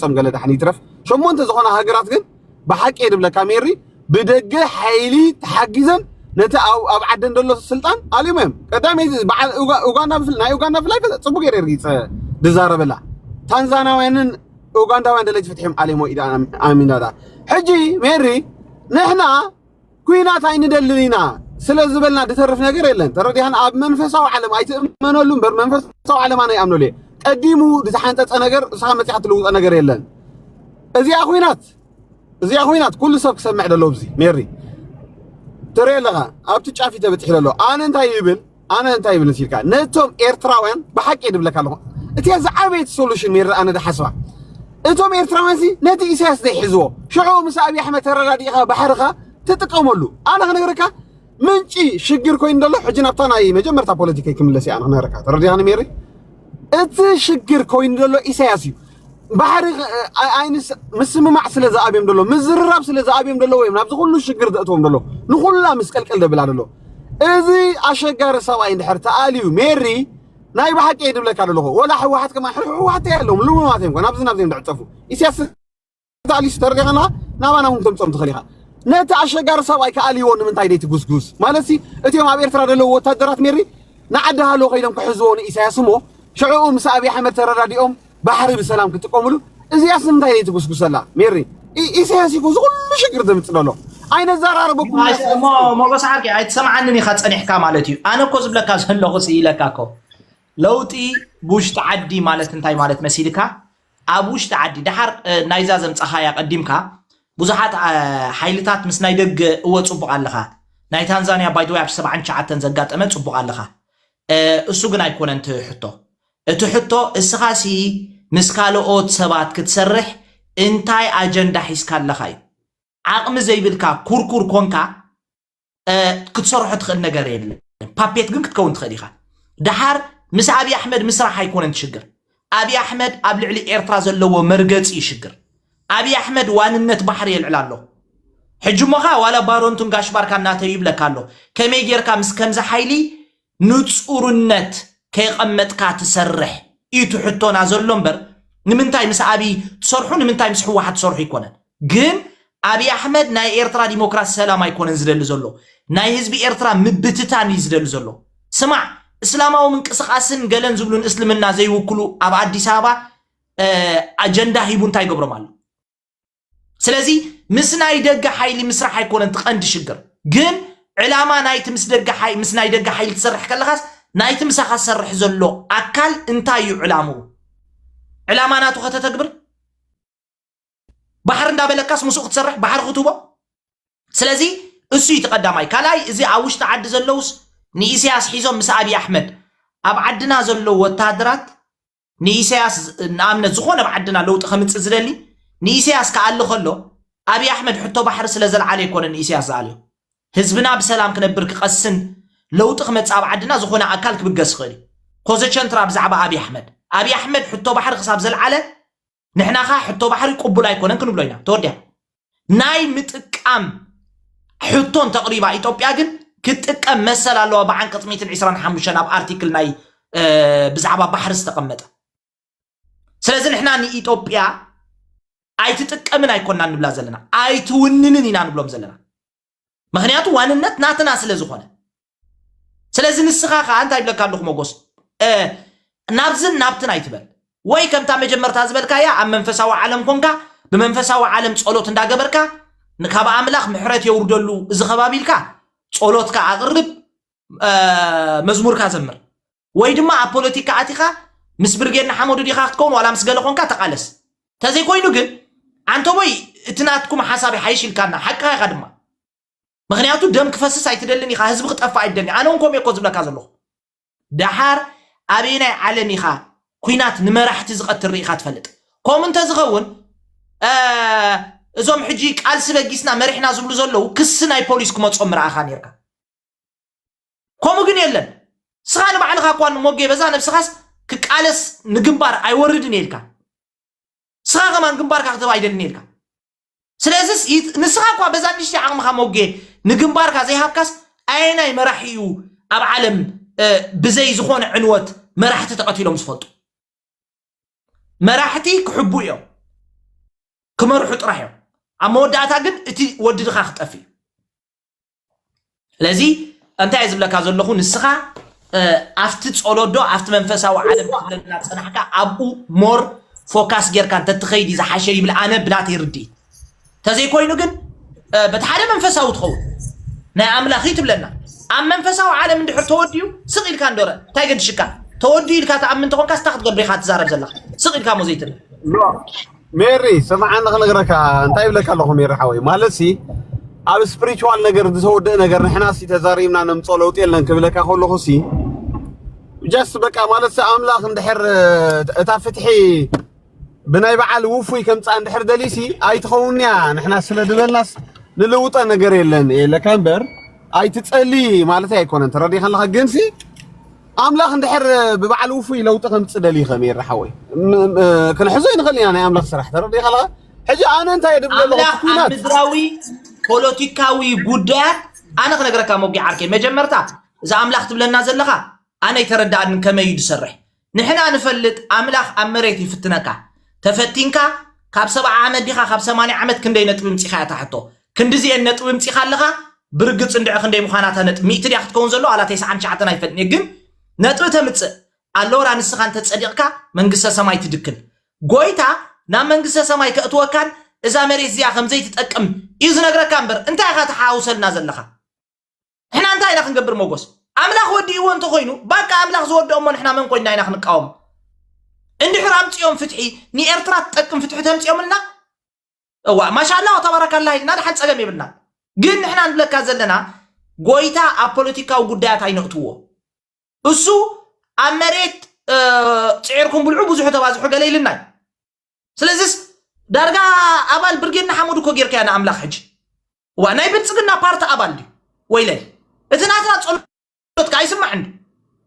ርእሶም ገለ ዳሕን ይትረፍ። ሸሞንተ ዝኾና ሃገራት ግን ብሓቂ እየ ድብለካ ሜሪ፣ ብደገ ሓይሊ ተሓጊዘን ነቲ ኣብ ኣብ ዓደን ዘሎ ስልጣን ኣልዮም እዮም። ቀዳመይቲ በዓል ኡጋ- ኡጋንዳ ብፍል- ናይ ኡጋንዳ ብፍላይ ጽቡቅ ገይረ ርጊጸ ድዛረበላ። ታንዛናውያንን ኡጋንዳውያን ደለይቲ ፍትሒ እዮም ኣልዮም ኢዳ ኣሚና ዳ። ሕጂ ሜሪ ንሕና ኩናት ኣይንደልን ኢና ስለ ዝበልና ድተርፍ ነገር የለን። ተረዲኻን? ኣብ መንፈሳዊ ዓለም ኣይትእመነሉ እምበር መንፈሳዊ ዓለም ኣነ ይኣምነሉ እየ። ቀዲሙ ዝተሓንጸጸ ነገር ንስኻ መጺኻ ትልውጦ ነገር የለን። እዚኣ ኩናት እዚኣ ኩናት ኩሉ ሰብ ክሰምዕ ደሎ ኣብዚ ሜሪ ትርኢ ኣለኻ ኣብቲ ጫፍ እዩ ተበፂሑ ደሎ። ኣነ እንታይ ይብል ኣነ እንታይ ይብል ንሲልካ ነቶም ኤርትራውያን ብሓቂ ድብለካ ኣለኹ። እቲ ዝዓበየት ሶሉሽን ሜሪ ኣነ ድሓስባ እቶም ኤርትራውያን ሲ ነቲ ኢሳያስ ዘይሕዝዎ ሽዑ ምስ ኣብይ ኣሕመድ ተረዳዲእኻ ባሕርኻ ትጥቀመሉ። ኣነ ክነግረካ ምንጪ ሽግር ኮይኑ ደሎ ሕጂ ናብታ ናይ መጀመርታ ፖለቲከይ ክምለስ እየ ኣነ ክነግረካ ተረዲኻኒ ሜሪ። እቲ ሽግር ኮይኑ ደሎ ኢሳያስ እዩ። ባሕሪ ኣይንስ ምስምማዕ ስለ ዝኣብዮም ደሎ ምዝርራብ ስለ ዝኣብዮም ደሎ ወይም ናብዚ ኩሉ ሽግር ዘእትዎም ደሎ ንኩላ ምስ ቀልቀል ደብላ ደሎ እዚ ኣሸጋሪ ሰብኣይ እንድሕር ተኣልዩ ሜሪ ናይ ብሓቂ እየ ድብለካ ደለኹ። ወላ ህወሓት ከማ ህወሓት ኣለዎም ልሙማት እዮም ናብዚ ናብዚ እዮም ድዕፀፉ። ኢሳያስ ተኣሊሱ ተረዲኻና ናባና እውን ተምፅኦም ትኽእል ኢኻ። ነቲ ኣሸጋሪ ሰብኣይ ከኣልይዎ ንምንታይ ደይ ትጉስጉስ ማለት ሲ እቲኦም ኣብ ኤርትራ ደለዉ ወታደራት ሜሪ ንዓዲ ሃሎ ከይዶም ክሕዝዎ ንኢሳያስ እሞ ሽዕኡ ምስ ኣብይ ኣሕመድ ተረዳዲኦም ባሕሪ ብሰላም ክጥቀምሉ እዚኣስ ንምንታይ ደይ ትጉስጉሰላ ሜሪ? ኢ- ኢሳያስ ይኮ ዝኩሉ ሽግር ዘምፅእ ዘሎ ኣይነዘራረበኩም። ሞጎስ ሓቂ ኣይትሰምዓንን ኢኻ ጸኒሕካ ማለት እዩ። ኣነ እኮ ዝብለካ ዘለኹ ስኢለካ እኮ ለውጢ ብውሽጢ ዓዲ ማለት እንታይ ማለት መሲልካ? ኣብ ውሽጢ ዓዲ ደሓር ናይዛ ዘምጻኻያ ቀዲምካ ብዙሓት ሓይልታት ምስ ናይ ደገ እወ ጽቡቕ ኣለኻ። ናይ ታንዛንያ ባይደወይ ኣብ ሰብዓን ትሽዓተን ዘጋጠመ ጽቡቕ ኣለኻ። እሱ ግን ኣይኮነን እቲ ሕቶ። እቲ ሕቶ እስኻሲ ምስ ካልኦት ሰባት ክትሰርሕ እንታይ ኣጀንዳ ሒዝካ ኣለኻ እዩ። ዓቕሚ ዘይብልካ ኩርኩር ኮንካ ክትሰርሖ ትኽእል ነገር የለን። ፓፔት ግን ክትከውን ትኽእል ኢኻ። ደሓር ምስ ኣብይ ኣሕመድ ምስራሕ ኣይኮነን ሽግር። ኣብይ ኣሕመድ ኣብ ልዕሊ ኤርትራ ዘለዎ መርገፂ እዩ ሽግር። ኣብይ ኣሕመድ ዋንነት ባሕሪ የልዕል ኣሎ። ሕጂ እሞኻ ዋላ ባሮንቱን ጋሽ ባርካ እናተዩ ይብለካ ኣሎ። ከመይ ጌርካ ምስ ከምዚ ሓይሊ ንፁርነት ከይቐመጥካ ትሰርሕ እዩ እቲ ሕቶና ዘሎ እምበር ንምንታይ ምስ ኣብይ ትሰርሑ ንምንታይ ምስ ህወሓት ትሰርሑ ኣይኮነን። ግን ኣብይ ኣሕመድ ናይ ኤርትራ ዲሞክራሲ ሰላም ኣይኮነን ዝደሊ ዘሎ፣ ናይ ህዝቢ ኤርትራ ምብትታን እዩ ዝደሊ ዘሎ። ስማዕ፣ እስላማዊ ምንቅስቃስን ገለን ዝብሉን እስልምና ዘይውክሉ ኣብ ኣዲስ ኣበባ ኣጀንዳ ሂቡ እንታይ ይገብሮም ኣሎ? ስለዚ ምስ ናይ ደገ ሓይሊ ምስራሕ ኣይኮነን እቲ ቀንዲ ሽግር፣ ግን ዕላማ ናይቲ ምስ ደገ ሓይ ምስ ናይ ደገ ሓይሊ ትሰርሕ ከለኻስ ናይቲ ምሳኻ ዝሰርሕ ዘሎ ኣካል እንታይ እዩ ዕላምኡ? ዕላማ ናቱ ከተተግብር ባሕሪ እንዳበለካስ ምስኡ ክትሰርሕ ባሕሪ ክትህቦ። ስለዚ እሱ እዩ እቲ ቀዳማይ። ካልኣይ እዚ ኣብ ውሽጢ ዓዲ ዘለውስ ንኢሳያስ ሒዞም ምስ ኣብይ ኣሕመድ ኣብ ዓድና ዘለዉ ወታሃደራት ንኢሳያስ ንኣብነት ዝኾነ ኣብ ዓድና ለውጢ ከምፅእ ዝደሊ ንኢሳያስ ክኣሊ ከሎ ኣብይ ኣሕመድ ሕቶ ባሕሪ ስለ ዘልዓለ ኣይኮነ ንኢሳያስ ዝኣልዮ። ህዝብና ብሰላም ክነብር ክቐስን ለውጢ ክመፅእ ኣብ ዓድና ዝኾነ ኣካል ክብገስ ይኽእል እዩ። ኮዘቸንትራ ብዛዕባ ኣብይ ኣሕመድ ኣብይ ኣሕመድ ሕቶ ባሕሪ ክሳብ ዘልዓለ ንሕናኻ ሕቶ ባሕሪ ቅቡል ኣይኮነን ክንብሎ ኢና። ተወዲያ ናይ ምጥቃም ሕቶ እንተቕሪባ ኢትዮጵያ ግን ክትጥቀም መሰል ኣለዋ ብዓንቀፅ ሚእትን ዕስራን ሓሙሽተን ኣብ ኣርቲክል ናይ ብዛዕባ ባሕሪ ዝተቐመጠ። ስለዚ ንሕና ንኢትዮጵያ ኣይትጥቀምን ኣይኮንና ንብላ ዘለና ኣይትውንንን ኢና ንብሎም ዘለና። ምኽንያቱ ዋንነት ናትና ስለ ዝኾነ። ስለዚ ንስኻ ከዓ እንታይ ይብለካ ኣለኹ መጎስ ናብዝን ናብትን ኣይትበል ወይ ከምታ መጀመርታ ዝበልካያ ኣብ መንፈሳዊ ዓለም ኮንካ ብመንፈሳዊ ዓለም ጸሎት እንዳገበርካ ካብ ኣምላኽ ምሕረት የውርደሉ እዚ ከባቢ ኢልካ ጸሎትካ ኣቕርብ መዝሙርካ ዘምር ወይ ድማ ኣብ ፖለቲካ ኣቲኻ ምስ ብርጌድ ንሓመዱ ዲኻ ክትከውን ዋላ ምስ ገለ ኮንካ ተቓለስ ተዘይኮይኑ ግን ኣንተቦይ እቲ ናትኩም ሓሳብ ይሓይሽ ኢልካና ሓቅኻ ኢኻ ድማ ምኽንያቱ ደም ክፈስስ ኣይትደልን ኢኻ ህዝቢ ክጠፍእ ኣይትደልን ኣነ እውን ከምኡ እኮ ዝብለካ ዘለኹ ደሓር ኣበየናይ ዓለም ኢኻ ኩናት ንመራሕቲ ዝቐትል ርኢኻ ትፈልጥ ከምኡ እንተዝኸውን እዞም ሕጂ ቃልሲ በጊስና መሪሕና ዝብሉ ዘለዉ ክሲ ናይ ፖሊስ ክመፆም ምረኣኻ ነርካ ከምኡ ግን የለን ስኻ ንባዕልኻ እኳ ንሞጌ በዛ ነብስኻስ ክቃለስ ንግንባር ኣይወርድን እየ ኢልካ ስኻ ከማን ግንባርካ ክትህብ ኣይደልን እየ ኢልካ ስለዚስ ንስኻ እኳ በዛ ንእሽተይ ዓቕምኻ ሞጌ ንግንባርካ ዘይሃብካስ ኣየናይ መራሒ እዩ ኣብ ዓለም ብዘይ ዝኾነ ዕንወት መራሕቲ ተቐቲሎም ዝፈልጡ መራሕቲ ክሕቡ እዮም ክመርሑ ጥራሕ እዮም። ኣብ መወዳእታ ግን እቲ ወዲ ድኻ ክጠፍ እዩ። ስለዚ እንታይ እየ ዝብለካ ዘለኹ፣ ንስኻ ኣብቲ ጸሎዶ ኣብቲ መንፈሳዊ ዓለም ትብለና ጸናሕካ ኣብኡ ሞር ፎካስ ጌርካ እንተትኸይድ እዩ ዝሓሸ ይብል ኣነ ብናተይ ርድኢት። ተዘይኮይኑ ግን በቲ ሓደ መንፈሳዊ ትኸውን ናይ ኣምላኽ እዩ ትብለና። ኣብ መንፈሳዊ ዓለም እንድሕር ተወዲኡ ስቕ ኢልካ እንዶረ እንታይ ገድሽካ? ተወዲኡ ኢልካ ትኣምን ተኾንካ ስታ ክትገብር ኢኻ ትዛረብ ዘለኻ። ስቕ ኢልካ ሞ ዘይትብል። ሜሪ ስምዓኒ ክነግረካ እንታይ ይብለካ ኣለኹ ሜሪ ሓወይ፣ ማለት ሲ ኣብ ስፕሪቹዋል ነገር ዝተወደእ ነገር ንሕና ሲ ተዛሪብና ነምጾ ለውጢ የለን ክብለካ ከለኹ ሲ ጀስት በቃ ማለት ሲ ኣምላኽ እንድሕር እታ ፍትሒ ብናይ በዓል ውፉይ ከምፃ እንድሕር ደሊሲ ኣይትኸውን እያ። ንሕና ስለ ዝበልናስ ንልውጠ ነገር የለን የለካ እምበር ኣይትፀሊ ማለት ኣይኮነን። ተረዲኻ ኣለኻ ግን ሲ ኣምላኽ እንድሕር ብበዓል ውፉይ ለውጢ ከምፅእ ደሊኸ ሜሪ ሓወይ ክንሕዞ ይንኽእል ኢና ናይ ኣምላኽ ስራሕ ተረዲኻ ኣለኻ። ሕጂ ኣነ እንታይ ድብል ኣለኹ ኣምላኽ ኣብ ምድራዊ ፖለቲካዊ ጉዳያት ኣነ ክነግረካ ሞጊ ዓርከይ መጀመርታ እዛ ኣምላኽ ትብለና ዘለኻ ኣነ ኣይተረዳኣንን ከመይ እዩ ዝሰርሕ። ንሕና ንፈልጥ ኣምላኽ ኣብ መሬት ይፍትነካ። ተፈቲንካ ካብ ሰብዓ ዓመት ዲኻ ካብ ሰማንያ ዓመት ክንደይ ነጥቢ ምጺኻ እያ እታ ሕቶ። ክንድዚኤን ነጥቢ ምጺኻ ኣለኻ ብርግጽ እንድዒ ክንደይ ምዃና እታ ነጥቢ ሚእቲ ድያ ክትከውን ዘለዋ ዋላ ተስዓን ትሽዓተን ኣይፈልጥን እየ ግን ነጥቢ ተምጽእ ኣለውራ ንስኻ እንተጸዲቕካ መንግስተ ሰማይ ትድክል። ጎይታ ናብ መንግስተ ሰማይ ከእትወካን እዛ መሬት እዚኣ ከምዘይትጠቅም እዩ ዝነግረካ እምበር እንታይ ኢኻ ተሓዋውሰልና ዘለኻ? ንሕና እንታይ ኢና ክንገብር መጎስ ኣምላኽ ወዲእዎ እንተኾይኑ ባቃ ኣምላኽ ዝወደኦ እሞ ንሕና መን ኮይንና ኢና ክንቃወም እንድሕር ኣምፅኦም ፍትሒ ንኤርትራ ትጠቅም ፍትሒ ተምፅኦምልና እዋ ማሻላ ተባረካላ ኢልና ድሓን ፀገም የብልና ግን ንሕና ንብለካ ዘለና ጎይታ ኣብ ፖለቲካዊ ጉዳያት ኣይነእትዎ እሱ ኣብ መሬት ፅዒርኩም ብልዑ ብዙሑ ተባዝሑ ገለ ኢልና እዩ ስለዚስ ዳርጋ ኣባል ብርጌድ ንሓመዱ እኮ ጌርካያ ንኣምላኽ ሕጂ ዋ ናይ ብልፅግና ፓርቲ ኣባል ድዩ ወይለይ እቲ ናትና ጸሎትካ ኣይስማዕ እንዲ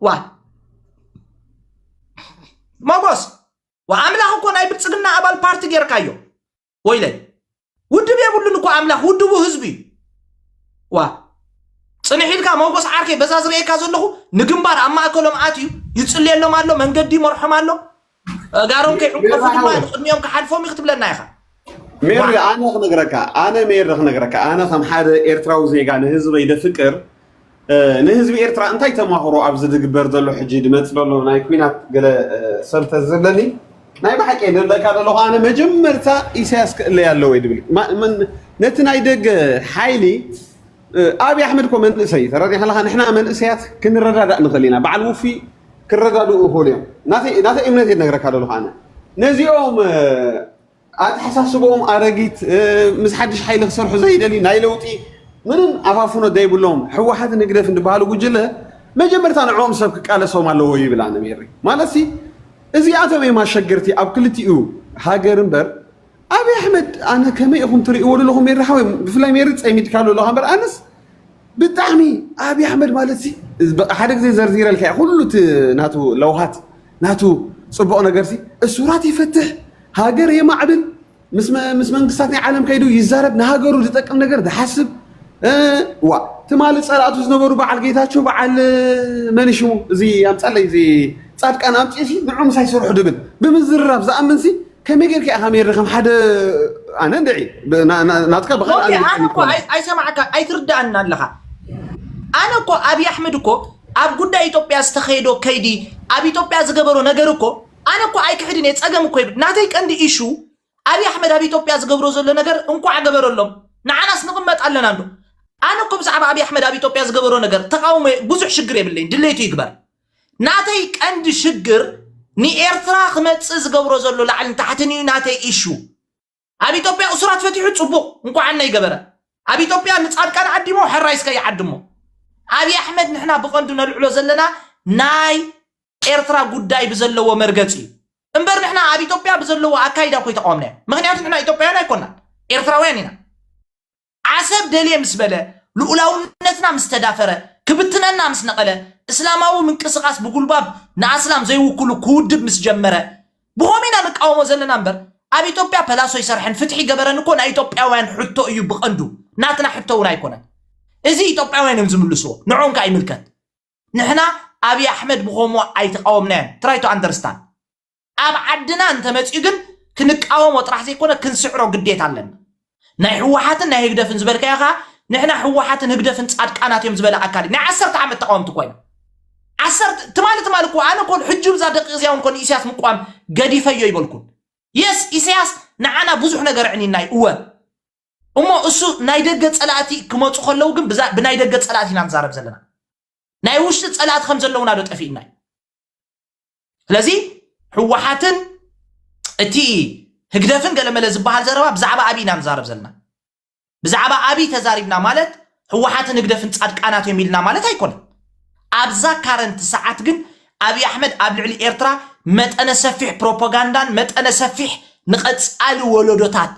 ዋ ሞጎስ ዋ ኣምላኽ እኮ ናይ ብልፅግና ኣባል ፓርቲ ጌርካዮ ወይለይ ውድብ የብሉን እኮ ኣምላኽ ውድቡ ህዝቢ እዩ ዋ ፅንሕ ኢልካ ሞጎስ ዓርከይ በዛ ዝርእየካ ዘለኹ ንግንባር ኣብ ማእከሎም ኣትዩ ይፅልየሎም ኣሎ መንገዲ ይመርሖም ኣሎ ጋሮም ከይዕንቀፉ ድማ ንቅድሚኦም ክሓልፎም እዩ ክትብለና ኢኻ ሜሪ ኣነ ክነግረካ ኣነ ሜሪ ክነግረካ ኣነ ከም ሓደ ኤርትራዊ ዜጋ ንህዝበይ ደፍቅር ንህዝቢ ኤርትራ እንታይ ተማክሮ ኣብዚ ዝግበር ዘሎ ሕጂ ድመፅ ዘሎ ናይ ኩናት ገለ ሰልተ ዝብለኒ ናይ ብሓቂ ደለካ ዘለኹ ኣነ መጀመርታ ኢሳያስ ክእለይ ኣለወ ድብል ነቲ ናይ ደገ ሓይሊ ኣብይ ኣሕመድ ኮ መንእሰይ ተረዲኻ ኣለኻ ንሕና መንእሰያት ክንረዳዳእ ንኽእል ኢና በዓል ውፊ ክረዳድኡ ይኽእሉ እዮም ናተይ እምነት የነግረካ ዘለኹ ኣነ ነዚኦም ኣተሓሳስቦም ኣረጊት ምስ ሓድሽ ሓይሊ ክሰርሑ ዘይደሊ ናይ ለውጢ ምንም ኣፋፍኖ ዘይብሎም ህወሓትን ህግደፍን ዝበሃሉ ጉጅለ መጀመርታ ንዕኦም ሰብ ክቃለሶም ኣለዎ ይብል ኣነ ሜሪ ማለት እዚኣቶም እዮም ኣሸገርቲ ኣብ ክልቲኡ ሃገር እምበር ኣብይ ኣሕመድ ኣነ ከመይ ኢኹም ትርእይዎ ዘለኹም ሜሪ ሓወይ ብፍላይ ሜሪ ፀሚድካሉ ኣለኻ እምበር ኣነስ ብጣዕሚ ኣብይ ኣሕመድ ማለት ሓደ ግዜ ዘርዚረልካ ኩሉ ናቱ ለውሃት ናቱ ፅቡቕ ነገር ሲ እሱራት ይፈትሕ ሃገር የማዕብል ምስ መንግስታት ናይ ዓለም ከይዱ ይዛረብ ንሃገሩ ዝጠቅም ነገር ዝሓስብ ዋ ትማሊ ፀላእቱ ዝነበሩ በዓል ጌታቸው በዓል መን ሽሙ እዚ ኣምፃለይ እዚ ፃድቃን ኣምፅኡ ሲ ንዑ ምሳይ ስርሑ ድብል ብምዝርራብ ዝኣምን ሲ ከመይ ጌርካ ኢኻ ሜሪ ከም ሓደ ኣነ እንድዒ ናትካ ብኻል ኣነ ኣይሰማዕካ ኣይትርዳኣና ኣለኻ ኣነ እኮ ኣብይ ኣሕመድ እኮ ኣብ ጉዳይ ኢትዮጵያ ዝተኸየዶ ከይዲ ኣብ ኢትዮጵያ ዝገበሮ ነገር እኮ ኣነ እኮ ኣይክሕድን እየ ፀገም እኮ ይብል ናተይ ቀንዲ ኢሹ ኣብይ ኣሕመድ ኣብ ኢትዮጵያ ዝገብሮ ዘሎ ነገር እንኳዕ ገበረሎም ንዓናስ ንቕመጥ ኣለና እንዶ ኣነ እኮ ብዛዕባ ኣብይ ኣሕመድ ኣብ ኢትዮጵያ ዝገበሮ ነገር ተቃውሞ ብዙሕ ሽግር የብለይን ድሌቱ ይግበር ናተይ ቀንዲ ሽግር ንኤርትራ ክመፅእ ዝገብሮ ዘሎ ላዕልን ታሕትን እዩ ናተይ ኢሹ ኣብ ኢትዮጵያ እሱራት ፈቲሑ ፅቡቕ እንኳዓና ይገበረ ኣብ ኢትዮጵያ ንፃድቃን ዓዲሞ ሕራይ እስከ ይዓድሞ ኣብይ ኣሕመድ ንሕና ብቐንዱ ነልዕሎ ዘለና ናይ ኤርትራ ጉዳይ ብዘለዎ መርገፂ እዩ እምበር ንሕና ኣብ ኢትዮጵያ ብዘለዎ ኣካይዳ ኮይ ተቃወምናዮ ምክንያቱ ንሕና ኢትዮጵያውያን ኣይኮናን ኤርትራውያን ኢና ዓሰብ ደልየ ምስ በለ ልኡላውነትና ምስ ተዳፈረ ክብትነና ምስ ነቐለ እስላማዊ ምንቅስቃስ ብጉልባብ ንኣስላም ዘይውክሉ ክውድብ ምስ ጀመረ ብኸም ኢና ንቃወሞ ዘለና እምበር ኣብ ኢትዮጵያ ፐላሶ ይሰርሐን ፍትሒ ገበረን እኮ ናይ ኢትዮጵያውያን ሕቶ እዩ ብቐንዱ ናትና ሕቶ እውን ኣይኮነን እዚ ኢትዮጵያውያን እዮም ዝምልስዎ ንዖም ከዓ ይምልከት ንሕና ኣብይ ኣሕመድ ብኸምኡ ኣይተቃወምናዮን try to understand ኣብ ዓድና እንተመፅኡ ግን ክንቃወሞ ጥራሕ ዘይኮነ ክንስዕሮ ግዴታ ኣለና። ናይ ህወሓትን ናይ ህግደፍን ዝበልካዮ ኸዓ ንሕና ህወሓትን ህግደፍን ፃድቃናት እዮም ዝበለ ኣካል ናይ ዓሰርተ ዓመት ተቃወምቲ ኮይና ዓሰርተ ትማሊ ትማሊ እኮ ኣነ እኮ ሕጂ ብዛ ደቂ እዚያ እውን ኮን ኢሳያስ ምቋም ገዲፈዮ ይበልኩን። የስ ኢሳያስ ንዓና ብዙሕ ነገር ዕኒናይ እወ እሞ እሱ ናይ ደገ ፀላእቲ ክመፁ ከለዉ ግን ብናይ ደገ ፀላእቲ ኢና ንዛረብ ዘለና። ናይ ውሽጢ ፀላእቲ ከም ዘለውና ዶ ጠፊእና እዩ? ስለዚ ህወሓትን እቲ ህግደፍን ገለመለ ዝበሃል ዘረባ ብዛዕባ ኣብይ ኢና ንዛረብ ዘለና። ብዛዕባ ኣብይ ተዛሪብና ማለት ህወሓትን ህግደፍን ፃድቃናት እዮም ኢልና ማለት ኣይኮነን። ኣብዛ ካረንት ሰዓት ግን ኣብይ ኣሕመድ ኣብ ልዕሊ ኤርትራ መጠነ ሰፊሕ ፕሮፓጋንዳን መጠነ ሰፊሕ ንቐፃሊ ወለዶታት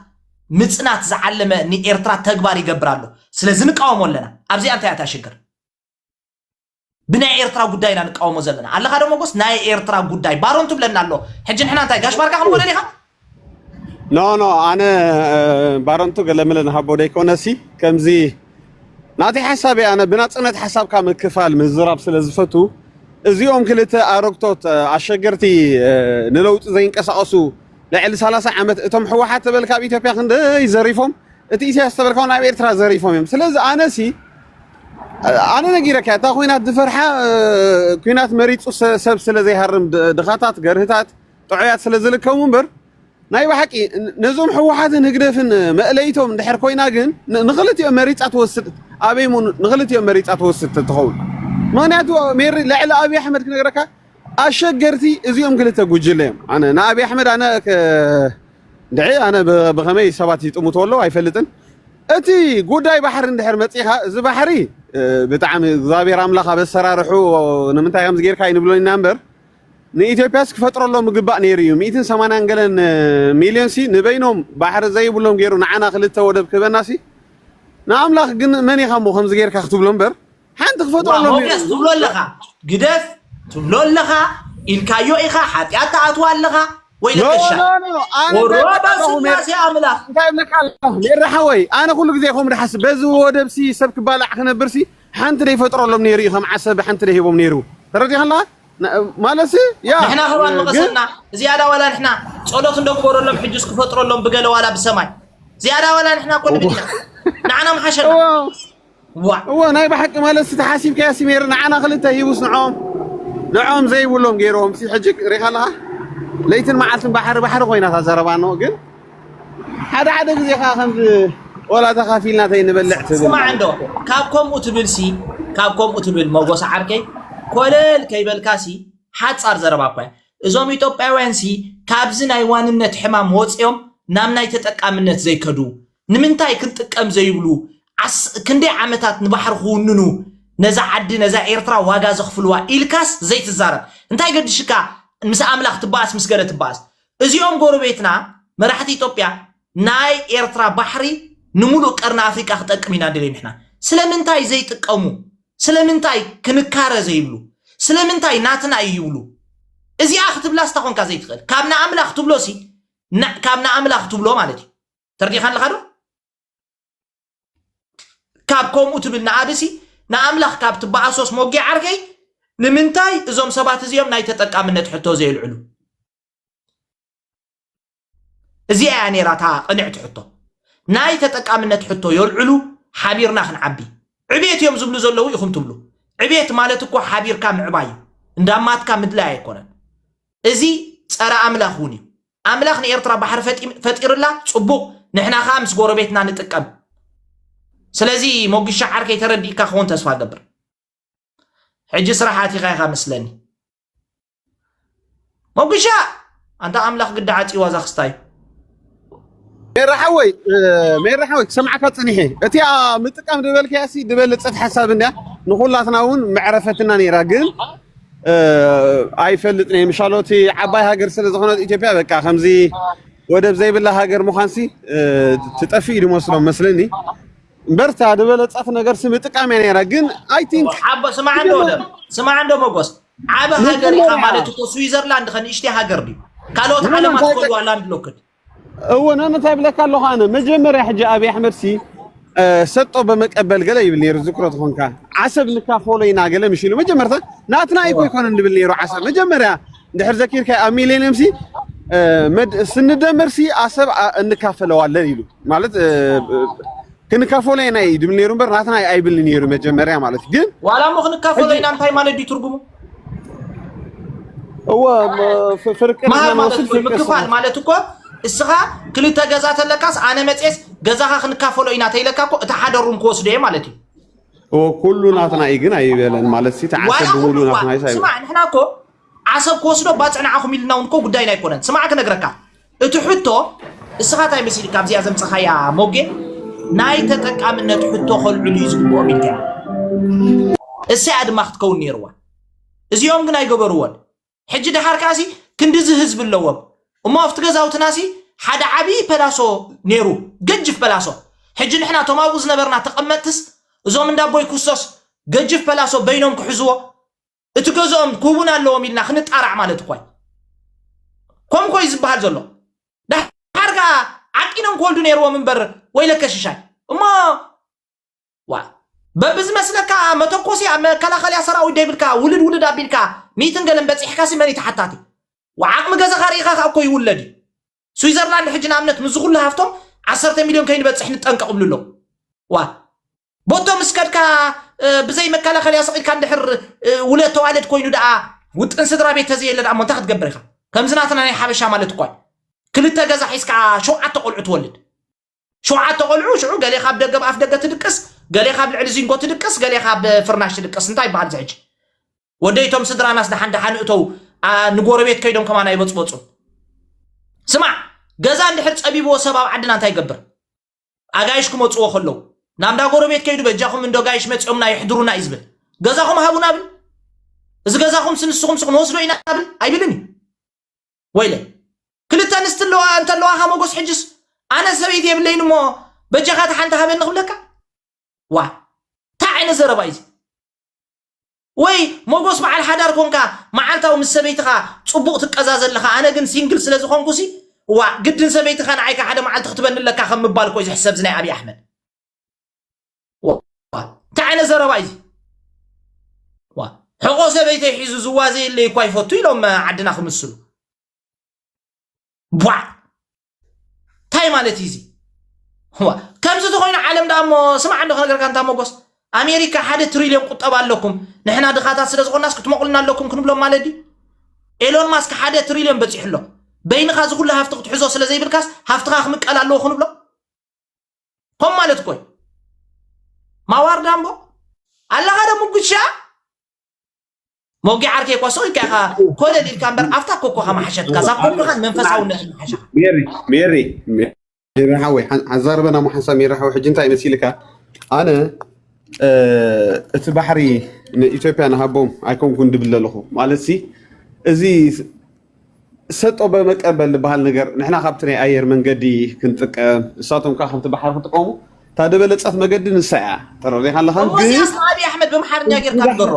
ምፅናት ዝዓለመ ንኤርትራ ተግባር ይገብር ኣሎ። ስለዚ ንቃወሞ ኣለና። ኣብዚኣ እንታይ እያ እታ ሽግር? ብናይ ኤርትራ ጉዳይ ኢና ንቃወሞ ዘለና። ኣለኻ ዶ ሞጎስ? ናይ ኤርትራ ጉዳይ ባሮን ትብለና ኣሎ። ሕጂ ንሕና እንታይ ጋሽ ባርካ ክንወለድ ኢኻ? ኖ ኖ ኣነ ባረንቱ ገለመለ ንሃቦ ደይኮነሲ ከምዚ ናተይ ሓሳብ ኣነ ብናፅነት ሓሳብካ ምክፋል ምዝራብ ስለ ዝፈቱ እዚኦም ክልተ ኣረግቶት ኣሸገርቲ ንለውጢ ዘይንቀሳቀሱ ልዕሊ ሰላሳ ዓመት እቶም ሕወሓት ተበልካ ኣብ ኢትዮጵያ ክንደይ ዘሪፎም እቲ ኢሳያስ ተበልካ ናብ ኤርትራ ዘሪፎም እዮም ስለዚ ኣነሲ ኣነ ነጊረካ እታ ኩናት ዝፈርሓ ኩናት መሪፁ ሰብ ስለ ዘይሃርም ድኻታት ገርህታት ጥዑያት ስለ ዝልከሙ እምበር ናይ ብሓቂ ነዞም ህወሓትን ህግደፍን መእለይቶም እንድሕር ኮይና ግን ንክልቲኦም መሪፃ ትወስድ ኣበይ ንክልቲኦም መሪፃ ትወስድ ትኸውን ምክንያቱ ሜሪ ልዕሊ ኣብይ ኣሕመድ ክነግረካ ኣሸገርቲ እዚኦም ክልተ ጉጅለ እዮም ኣነ ንኣብይ ኣሕመድ ኣነ ድዒ ኣነ ብኸመይ ሰባት ይጥምቱ ኣለዉ ኣይፈልጥን እቲ ጉዳይ ባሕሪ እንድሕር መፂኻ እዚ ባሕሪ ብጣዕሚ እግዚኣብሔር ኣምላኽ ኣብ ኣሰራርሑ ንምንታይ ከምዚ ጌርካ ይንብሎ ኢና እምበር ንኢትዮጵያስ ክፈጥረሎም ምግባእ ነይሩ እዩ። ሚእትን ሰማንያን ገለን ሚልዮን ሲ ንበይኖም ባሕሪ ዘይብሎም ገይሩ ንዓና ክልተ ወደብ ክህበና ሲ ንኣምላኽ ግን መን ኢኻ እሞ ከምዚ ጌርካ ክትብሎ እምበር ሓንቲ ክፈጥረሎም ነይሩ። ሞገስ ትብሎ ኣለኻ፣ ግደፍ ትብሎ ኣለኻ፣ ኢልካዮ ኢኻ፣ ሓጢኣት ትኣትዋ ኣለኻ። ወይ ኖ ለከሻ ኖ ኖ ኣነ ወሮ እንታይ እብለካ ኣለኹ፣ በስላሴ ኣምላኽ እንታይ እብለካ ኣለኹ ሜራ ሓወይ ኣነ ኩሉ ግዜ ከምኡ ድሓስብ በዚ ወደብሲ ሰብ ክባላዕ ክነብርሲ ሓንቲ ደይፈጥረሎም ነይሩ እዩ ከም ዓሰብ ሓንቲ ደይሂቦም ነይሩ ተረዲኻ ኣለኻ ማለትሲ ያ ንሕና ከማን ግን መቐሰልና ዝያዳ ዋላ ንሕና ጸሎት እንደግበረሎም ሕጁስ ክፈጥረሎም ብገለ ዋላ ብሰማይ ዝያዳ ዋላ ንሕና እኮ ንብል ኢና ንዓና ምሓሸና እዎ ዋ እዎ ናይ ብሓቂ ማለት ስቲ ሓሲብካዮ ሲ ሜሪ ንዓና ክልተ ሂቡስ ንዖም ንዖም ዘይብሎም ገይርዎም ሲ ሕጂ ሪኻ ኣለኻ ለይትን መዓልትን ባሕሪ ባሕሪ ኮይና እታ ዘረባ ኖ ግን ሓደ ሓደ ግዜ ከዓ ከምዚ ወላ ተኻፊልና ተይንበልዕ ትብል ስማዕ እንዶ ካብ ከምኡ ትብል ሲ ካብ ከምኡ ትብል መጎስ ዓርከይ ኮለል ከይበልካ ሲ ሓፃር ዘረባ እኳ እያ እዞም ኢትዮጵያውያን ሲ ካብዚ ናይ ዋንነት ሕማም ወፂኦም ናብ ናይ ተጠቃምነት ዘይከዱ ንምንታይ ክንጥቀም ዘይብሉ ዓስ ክንደይ ዓመታት ንባሕሪ ክውንኑ ነዛ ዓዲ ነዛ ኤርትራ ዋጋ ዘኽፍልዋ ኢልካስ ዘይትዛረብ እንታይ ገድሽካ ምስ ኣምላኽ ትበኣስ ምስ ገለ ትበኣስ እዚኦም ጎረቤትና መራሕቲ ኢትዮጵያ ናይ ኤርትራ ባሕሪ ንምሉእ ቀርኒ ኣፍሪቃ ክጠቅም ኢና ንደልዮ ንሕና ስለምንታይ ዘይጥቀሙ ስለምንታይ ክንካረ ዘይብሉ ስለምንታይ ናትና እዩ ይብሉ እዚኣ ክትብላስ ታኾንካ ዘይትኽእል ካብ ንኣምላኽ ትብሎሲ ካብ ንኣምላኽ ትብሎ ማለት እዩ ተርዲኻ ኣለኻ ዶ ካብ ከምኡ ትብል ንኣብሲ ንኣምላኽ ካብ ትበኣሶስ ሞጌ ዓርከይ ንምንታይ እዞም ሰባት እዚኦም ናይ ተጠቃምነት ሕቶ ዘየልዕሉ እዚኣ እያ ነይራ እታ ቅንዕቲ ሕቶ ናይ ተጠቃምነት ሕቶ የልዕሉ ሓቢርና ክንዓቢ ዕቤት እዮም ዝብሉ ዘለዉ ኢኹም ትብሉ ዕቤት ማለት እኮ ሓቢርካ ምዕባይ እዩ እንዳማትካ ምድላይ ኣይኮነን እዚ ፀረ ኣምላኽ እውን እዩ ኣምላኽ ንኤርትራ ባሕሪ ፈጢርላ ፅቡቕ ንሕና ከዓ ምስ ጎረቤትና ንጥቀም ስለዚ ሞግሻ ዓርከይ ተረዲእካ ክኸውን ተስፋ ገብር ሕጂ ስራሕ ኣቲኻ ኢኻ መስለኒ ሞግሻ ኣንታ ኣምላኽ ግዳ ዓፂዋ እዛ ክስታይ ሜራ ሓወይ ሜራ ሓወይ ክሰምዓካ ፀኒሐ እቲኣ ምጥቃም ዝበልካያ ሲ ዝበለፀት ሓሳብ እንድያ ንኩላትና እውን መዕረፈትና ነይራ ግን ኣይፈልጥን እየ ምሻሎ እቲ ዓባይ ሃገር ስለ ዝኾነት ኢትዮጵያ በቃ ከምዚ ወደብ ዘይብላ ሃገር ምዃንሲ ትጠፍእ እዩ ዝመስሎም መስለኒ እምበርታ ዝበለፀት ነገር ሲ ምጥቃም እያ ነይራ ግን I think ዓቦ ስማዕ እንዶ ወደብ ስማዕ እንዶ መጎስ ዓበ ሃገር ኢኻ ማለት እኮ ስዊዘርላንድ ከ ንእሽተይ ሃገር ድዩ ካልኦት ዓለማት ትፈልዋ ላንድ ሎክድ እወ ነነታይ ብለካ ኣለኹ ኣነ መጀመርያ ሕጂ ኣብይ ኣሕመድ ሲ ሰጦ በመቀበል ገለ ይብል ነይሩ ዝክሮ ትኾንካ ዓሰብ ንካፈሎ ኢና ገለ ምሽ ኢሉ መጀመርታ ናትና እኮ ይኮነ ንብል ነይሩ ዓሰብ መጀመርያ እንድሕር ዘኪርካ ኣብ ሚሌኒየም ሲ መድ ስንደመር ሲ ኣሰብ ኣ- እንካፈለዋለን ኢሉ ማለት እ፣ ክንካፈሎ ኢና እዩ ድብል ነይሩ እምበር ናትና ኣይብል ነይሩ መጀመርያ ማለት እዩ። ግን ዋላ እሞ ክንካፈሎ ኢና እንታይ ማለት ድዩ ትርጉሙ? እወ ም- ፍ- ፍርቅር ኢና ምሃብ ማለት ንወስድ እኮ ፍርቅር ምክፋል ማለት እኮ እስኻ ክልተ ገዛ ተለካስ ኣነ መፅኤስ ገዛኻ ክንካፈሎ ኢና ተይለካ እኮ እቲ ሓደ ሩም ክወስዶ እየ ማለት እዩ። እወ ኩሉ ናትና እዩ ግን ኣይበለን ማለት ሲ ተዓሰብ ዋላ ብሙሉ ኩሉ እኳ ናትና ይሳይ ስማዕ ንሕና እኮ ዓሰብ ክወስዶ ባፅዕ ንዓኹም ኢልና እውን እኮ ጉዳይና ኣይኮነን። ስማዕ ክነግረካ እቲ ሕቶ እስኻ እንታይ መሲልካ ኣብዚኣ ዘምፀኻያ ሞጌ ናይ ተጠቃምነት ሕቶ ከልዕሉ እዩ ዝግብኦም ኢልካ እያ። እሰያ ድማ ክትከውን ነይርዋ። እዚኦም ግን ኣይገበርዎን። ሕጂ ደሓር ከዓሲ ክንድዚ ህዝቢ ኣለዎም እሞ ኣብቲ ገዛውትናሲ ሓደ ዓብዪ ፐላሶ ነይሩ፣ ገጅፍ ፐላሶ። ሕጂ ንሕና እቶም ኣብኡ ዝነበርና ተቐመጥትስ እዞም እንዳቦይ ኩስቶስ ገጅፍ ፐላሶ በይኖም ክሕዝዎ እቲ ገዝኦም ክህቡና ኣለዎም ኢልና ክንጣራዕ ማለት እኳ እዩ። ከምኡ እኮ እዩ ዝበሃል ዘሎ። ደሓር ከዓ ዓቂኖም ክወልዱ ነይርዎም እምበር ወይለከ ሽሻይ እሞ ዋ በብዝመስለካ መተኮሲ ኣብ መከላኸልያ ሰራዊት ደይብልካ ውልድ ውልድ ኣቢልካ ሚትን ገለን በፂሕካ ሲ መን እዩ ተሓታቲ? ዓቕሚ ገዛኻ ርኢኻ ከዓ እኮ ይውለድ እዩ። ስዊዘርላንድ ሕጂ ንኣብነት ምስዚ ኩሉ ሃፍቶም ዓሰርተ ሚልዮን ከይንበፅሕ ንጠንቀቕ ይብሉ ኣለዉ። ዋ ቦቶም ምስ ከድካ ብዘይ መከላኸልያ ስቕ ኢልካ እንድሕር ውለድ ተዋለድ ኮይኑ ደኣ ውጥን ስድራ ቤት ተዘየለ ደኣ እሞ እንታይ ክትገብር ኢኻ? ከምዚ ናትና ናይ ሓበሻ ማለት እኳ ክልተ ገዛ ሒዝካ ሸውዓተ ቆልዑ ትወልድ። ሸውዓተ ቆልዑ ሽዑ ገሌ ካብ ደገ ብኣፍ ደገ ትድቅስ፣ ገሌ ካብ ልዕሊ ዚንጎ ትድቅስ፣ ገሌ ካብ ፍርናሽ ትድቅስ። እንታይ ይበሃል ዝሕጂ? ወደይቶም ስድራናስ ደሓን ደሓን እተው ንጎረቤት ከይዶም ከማን ኣይበፅበፁን። ስማዕ ገዛ እንድሕር ፀቢብዎ ሰብ ኣብ ዓድና እንታይ ይገብር? ኣጋይሽ ክመፅዎ ከለዉ ናብ እንዳ ጎረቤት ከይዱ በጃኹም እንዶ ጋይሽ መፂኦምና ይሕድሩና እዩ ዝብል። ገዛኹም ሃቡና ብል። እዚ ገዛኹም ስንስኹም ስኹ ንወስዶ ኢና ብል ኣይብልን እዩ። ወይለ ክልተ ኣንስቲ ኣለዋ እንተለዋኻ መጎስ ሕጅስ ኣነ ሰበይቲ የብለይን እሞ በጃኻ እቲ ሓንቲ ሃበኒ ክብለካ ዋ እንታይ ዓይነት ዘረባ እዩ ወይ መጎስ በዓል ሓዳር ኮንካ መዓልታዊ ምስ ሰበይትኻ ፅቡቕ ትቀዛ ዘለኻ ኣነ ግን ሲንግል ስለ ዝኾንኩ ሲ ዋ ግድን ሰበይትኻ ንዓይካ ሓደ መዓልቲ ክትበኒ ኣለካ ከም ምባል እኮ እዩ ዝሕሰብ ዝናይ ኣብይ ኣሕመድ እንታይ ዓይነት ዘረባ እዩ ሕቆ ሰበይተይ ሒዙ ዝዋዘየለይ እኳ ይፈቱ ኢሎም ዓድና ክምስሉ ቧዕ እንታይ ማለት እዩ እዚ ከምዚ ተኮይኑ ዓለም ደኣ እሞ ስማዕ እንዶ ክነገርካ እንታ መጎስ ኣሜሪካ ሓደ ትሪልዮን ቁጠባ ኣለኩም ንሕና ድኻታት ስለ ዝኾናስ ክትመቑልና ኣለኩም ክንብሎም ማለት ድዩ ኤሎን ማስክ ሓደ ትሪልዮን በፂሑ ኣሎ በይንኻ እዚ ኩሉ ሃፍቲ ክትሕዞ ስለ ዘይብልካስ ሃፍትኻ ክምቀል ኣለዎ ክንብሎ ከም ማለት እኮ እዩ ማዋርዳ እምቦ ኣለኻ ዶ ምጉሻ ሞጊ ዓርከይ እኳ ስቕ ኢልካ ኢኻ ኮለል ኢልካ እምበር ኣብታ ኮኮኻ መሓሸትካ እዛ ኮኮኻን መንፈሳውነትን መሓሸኻ ሜሪ ሜሪ ሜሪ ሓወይ ሓዛርበና ሞ ሓንሳብ ሜሪ ሓወይ ሕጂ እንታይ መሲልካ ኣነ እቲ ባሕሪ ንኢትዮጵያ ንሃቦም ኣይኮንኩን ድብል ዘለኹ ማለት ሲ እዚ ሰጦ በመቀበል ዝበሃል ነገር ንሕና ካብቲ ናይ ኣየር መንገዲ ክንጥቀም እሳቶም ከዓ ከምቲ ባሕሪ ክጥቀሙ እታ ደበለፀት መገዲ ንሳ እያ ተረዲኻ ኣለኻ ግን ሞጎስያስ ንኣብይ ኣሕመድ ብምሓርኛ ጌርካ ንገሮ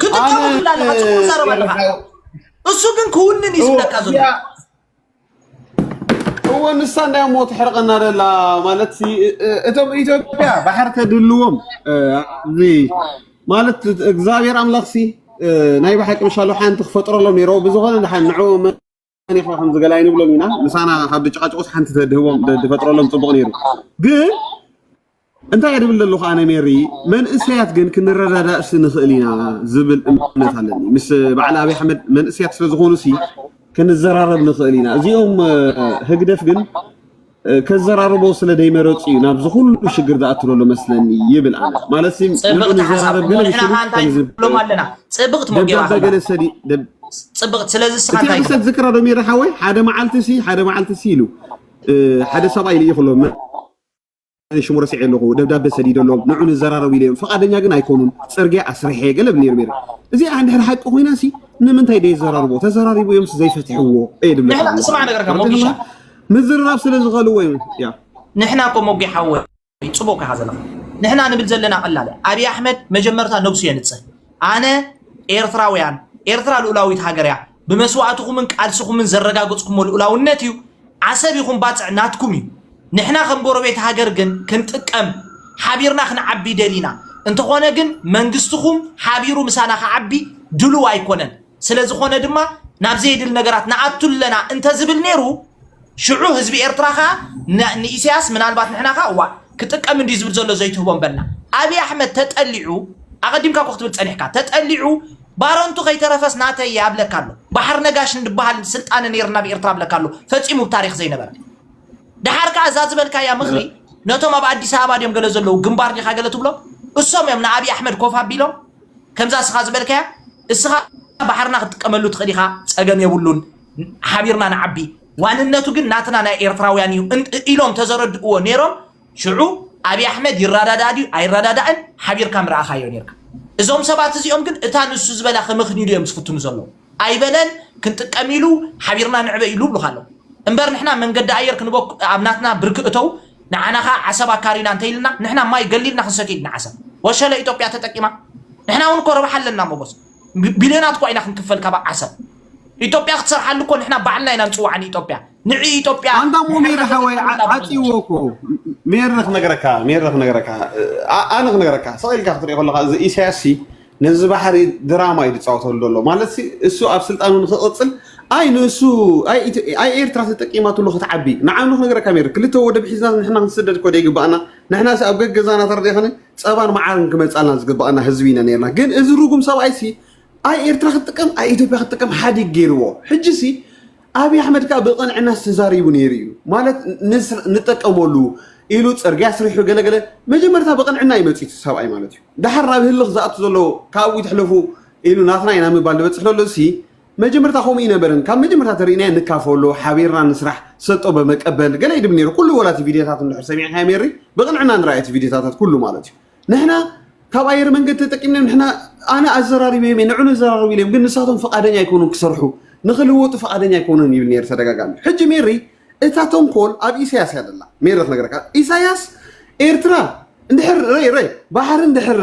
ክትጥቀሙ ትብል ኣለኻ ፅቡቅ ዛረባ ኣለኻ እሱ ግን ክውንን እዩ ዝብለካ ዘሎ እወ ንሳ እንዳያ ሞ ትሕርቀና ደላ ማለት እቶም ኢትዮጵያ ባሕር ተድልዎም እዚ ማለት እግዚኣብሔር ኣምላኽ ሲ ናይ ብሓቂ ምሻሉ ሓንቲ ክፈጥረሎም ነይሮ ብዝኾነ ድሓን ንዑ መን ኢኻ ከም ዝገላይ ንብሎም ኢና ምሳና ካብ ድጭቃጭቁስ ሓንቲ ተድህቦም ድፈጥረሎም ፅቡቅ ነይሩ ግን እንታይ እየ ድብል ዘለኹ ኣነ ሜሪ መንእሰያት ግን ክንረዳዳእሲ ንኽእል ኢና ዝብል እምነት ኣለኒ ምስ በዓል ኣብይ ኣሕመድ መንእሰያት ስለ ዝኾኑሲ ክንዘራረብ ንኽእል ኢና እዚኦም ህግደፍ ግን ከዘራርቦ ስለ ደይመረፁ እዩ ናብዚ ኩሉ ሽግር ዝኣትረሎ መስለኒ ይብል ኣነ ማለት ንዑ ንዘራረብ ገለ ብሎም ኣለና ፅብቕቲ ሞጌራ ደብዳበ ገለ ሰዲ ፅብቕቲ ስለዚ ስኻ እንታይ ዝክራ ዶ ሜሪ ሓወይ ሓደ መዓልቲ ሲ ሓደ መዓልቲ ሲ ኢሉ ሓደ ሰብኣይ ልኢኹሎ ሽሙ ረሲዐ ኣለኹ ደብዳበ ሰዲደሎም ንዑ ንዘራረቡ ኢለዮም ፍቓደኛ ግን ኣይኮኑን ፅርግያ ኣስርሐ ገለ ብል ነይሩ ሜሪ እዚኣ እንድሕር ሓቂ ኮይና ሲ ንምንታይ ደይዘራርቦ ተዘራሪቡ እዮም ዘይፈትሕዎ እየ ድብለካ ስማዕ ነገርካ ሞጊሻ ምዝርራብ ስለ ዝኸልዎ እዮም ያ ንሕና እኮ ሞጊ ሓወ ፅቡቅ ከሓ ዘለኻ ንሕና ንብል ዘለና ቀላለ ኣብይ ኣሕመድ መጀመርታ ነብሱ የንፅህ ኣነ ኤርትራውያን ኤርትራ ልኡላዊት ሃገር እያ ብመስዋእትኹምን ቃልስኹምን ዘረጋገፅኩሞ ልኡላውነት እዩ ዓሰብ ይኹን ባፅዕ ናትኩም እዩ ንሕና ከም ጎረቤት ሃገር ግን ክንጥቀም ሓቢርና ክንዓቢ ደሊና እንተኾነ ግን መንግስትኹም ሓቢሩ ምሳና ክዓቢ ድሉው ኣይኮነን ስለዝኾነ ድማ ናብ ዘየድል ነገራት ንኣቱ ኣለና እንተ ዝብል ነይሩ፣ ሽዑ ህዝቢ ኤርትራ ኸኣ ን- ንኢሳያስ ምናልባት ንሕና ኸኣ እዋ ክጥቀም እንድዩ ዝብል ዘሎ ዘይትህቦ እምበልና። ኣብይ ኣሕመድ ተጠሊዑ፣ ኣቐዲምካ እኮ ክትብል ጸኒሕካ፣ ተጠሊዑ ባረንቱ ከይተረፈስ ናተይ እየ ኣብለካ ኣሎ። ባሕር ነጋሽ እንድበሃል ስልጣነ ነይርና ኣብ ኤርትራ ኣብለካ ኣሎ። ፈጺሙ ብታሪኽ ዘይነበረ። ደሓር ከኣ እዛ ዝበልካያ ምኽሪ ነቶም ኣብ ኣዲስ ኣበባ ድዮም ገለ ዘለዉ ግንባር ዲኻ ገለ ትብሎ? እሶም እዮም ንኣብይ ኣሕመድ ኮፍ ኣቢሎም ከምዛ እስኻ ዝበልካያ፣ እስኻ ባሕርና ክትጥቀመሉ ትኽእል ኢኻ፣ ጸገም የብሉን፣ ሓቢርና ንዓቢ፣ ዋንነቱ ግን ናትና ናይ ኤርትራውያን እዩ እን- ኢሎም ተዘረድእዎ ነይሮም። ሽዑ ኣብይ ኣሕመድ ይረዳዳእ ድዩ ኣይረዳዳእን ሓቢርካ ምረኣኻዮ ነይርካ። እዞም ሰባት እዚኦም ግን እታ ንሱ ዝበላ ከምኽንዩ ድዮም ዝፍትኑ ዘለዉ? ኣይበለን፣ ክንጥቀም ኢሉ ሓቢርና ንዕበ ኢሉ ይብሉኻ ኣለዉ። እምበር ንሕና መንገዲ ኣየር ክንበኩ ኣብ ናትና ብርኪ እተው፣ ንዓና ኸኣ ዓሰብ ኣካሪና እንተኢልና ንሕና ማይ ገሊልና ክንሰቲ ኢልና ዓሰብ። ወሸለ ኢትዮጵያ ተጠቂማ። ንሕና እውን እኮ ረብሓ ኣለና ሞጎስ። ቢ- ቢልዮናት እኳ ኢና ክንክፈል ካብ ዓሰብ። ኢትዮጵያ ክትሰርሓሉ እኮ ንሕና ባዕልና ኢና ንጽውዓ ንኢትዮጵያ። ንዒ ኢትዮጵያ። ኣንታ ሞ ሜረ ሓወይ ዓ- ዓፂዎ እኮ። ሜረ ክነግረካ ሜረ ክነግረካ ኣ- ኣነ ክነግረካ ስቕ ኢልካ ክትሪኦ ከለካ እዚ ኢሳያስ ሲ ነዚ ባሕሪ ድራማ እዩ ዝፃወተሉ ዘሎ ማለት ሲ እሱ ኣብ ስልጣኑ ንክቕፅል ኣይ ንእሱ ኣይ ኢትዮ- ኣይ ኤርትራ ተጠቂማትሉ ክትዓቢ ንዓኑ ክነግረካ ሜረ ክልተ ወደብ ሒዝና ንሕና ክንስደድ እኮ ደይግባኣና ንሕና ሲ ኣብ ገገዛና ተረዲእኸኒ ፀባን መዓርን ክመፃልና ዝግባኣና ህዝቢ ኢና ነርና ግን እዚ ርጉም ሰብኣይ ሲ ኣይ ኤርትራ ክትጥቀም ኣይ ኢትዮጵያ ክትጥቀም ሓዲግ ገይርዎ ሕጂ ሲ ኣብይ ኣሕመድ ከዓ ብቕንዕና ዝተዛሪቡ ነይሩ እዩ ማለት ንጠቀመሉ ኢሉ ፅርግያ ስሪሑ ገለገለ መጀመርታ ብቕንዕና ይመፅእ ሰብኣይ ማለት እዩ ድሓር ናብ ህልኽ ዝኣቱ ዘሎ ካብኡ ይትሕለፉ ኢሉ ናትና ኢና ምባል ዝበፅሕ ዘሎ ሲ መጀመርታ ከምኡ ይነበርን ካብ መጀመርታ ተርእናዮ ንካፈሎ ሓቢርና ንስራሕ ሰጦ በመቀበል ገለ ይድብል ነይሩ ኩሉ ወላቲ ቪዲዮታት እንድሕር ሰሚዕካዮ ሜሪ ብቕንዕና ንረኣየቲ ቪዲዮታታት ኩሉ ማለት እዩ ንሕና ካብ ኣየር መንገድ ተጠቂምና ንሕና ኣነ ኣዘራሪበዮም እየ ንዑ ነዘራርብ ኢሎም ግን ንሳቶም ፈቃደኛ ኣይኮኑን ክሰርሑ ንክልወጡ ፈቃደኛ ኣይኮኑን ይብል ነይሩ ተደጋጋሚ ሕጂ ሜሪ እታ ተንኮል ኣብ ኢሳያስ እያ ዘላ ሜሪ ክነግረካ ኢሳያስ ኤርትራ እንድሕር ረይ ረይ ባሕሪ እንድሕር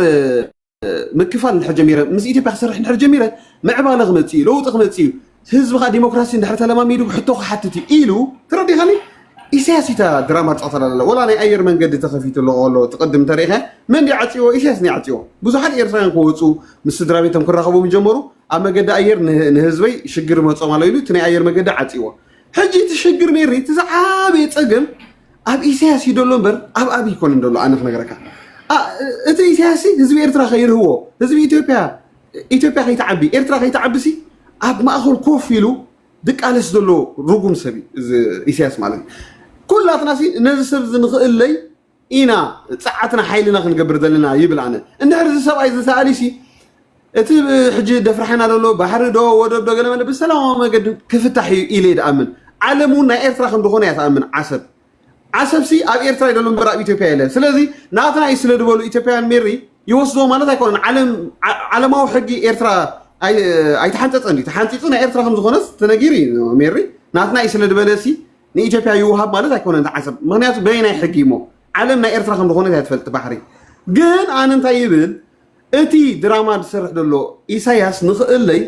ምክፋል እንድሕር ጀሚረ ምስ ኢትዮጵያ ክሰርሕ እንድሕር ጀሚረ ምዕባለ ክመፅእ እዩ ለውጢ ክመፅእ እዩ ህዝቢ ከዓ ዲሞክራሲ እንድሕር ተለማሚዱ ሕቶ ክሓትት እዩ ኢሉ ተረዲኻኒ ኢሳያስ ኢታ ድራማ ትፃወተላ ዘላ ወላ ናይ ኣየር መንገዲ ተኸፊቱ ኣሎ ከሎ ትቅድም እንተሪኢኻ መን ድዩ ዓፅዎ ኢሳያስ ናይ ዓፅዎ ብዙሓት ኤርትራውያን ክወፁ ምስ ስድራ ቤቶም ክራኸቡ ምጀመሩ ኣብ መገዲ ኣየር ንህ- ንህዝበይ ሽግር መፆም ኣሎ ኢሉ እቲ ናይ ኣየር መገዲ ዓፅዎ ሕጂ እቲ ሽግር ሜሪ እቲ ዝዓበየ ፀገም ኣብ ኢሳያስ እዩ ደሎ እምበር ኣብ ኣብይ ይኮነ ደሎ ኣነ ክነግረካ ኣ- እቲ ኢሳያስ ህዝቢ ኤርትራ ከይርህዎ ህዝቢ ኢትዮጵያ ኢትዮጵያ ከይትዓቢ ኤርትራ ከይትዓቢ ሲ ኣብ ማእኸል ኮፍ ኢሉ ድቃለስ ዘሎ ርጉም ሰብ እዩ እዚ ኢሳያስ ማለት ኩላትና ሲ ነዚ ሰብ እዚ ንኽእለይ ኢና ፃዓትና ሓይልና ክንገብር ዘለና ይብል ኣነ እንድሕር እዚ ሰብኣይ ዝተኣሊ ሲ እቲ ሕጂ ደፍርሓና ዘሎ ባሕሪ ዶ ወደብ ዶ ገለመለ ብሰላማዊ መገዲ ክፍታሕ እዩ ኢለ ይድኣምን ዓለም እውን ናይ ኤርትራ ከም ዝኾነ እያ ትኣምን ዓሰብ ዓሰብ ሲ ኣብ ኤርትራ ይደሎ እምበር ኣብ ኢትዮጵያ የለ ስለዚ ናትና እዩ ስለ ዝበሉ ኢትዮጵያውያን ሜሪ ይወስድዎ ማለት ኣይኮነን ዓለም ዓ- ዓለማዊ ሕጊ ኤርትራ ኣይ- ኣይተሓንፀፀን እዩ ተሓንፂፁ ናይ ኤርትራ ከም ዝኾነስ ተነጊሩ እዩ ሜሪ ናትና እዩ ስለ ዝበለ ሲ ንኢትዮጵያ ይውሃብ ማለት ኣይኮነን ተዓሰብ ምክንያቱ በየናይ ሕጊ እሞ ዓለም ናይ ኤርትራ ከም ዝኾነት እያ ትፈልጥ ባሕሪ ግን ኣነ እንታይ ይብል እቲ ድራማ ዝሰርሕ ዘሎ ኢሳያስ ንኽእለይ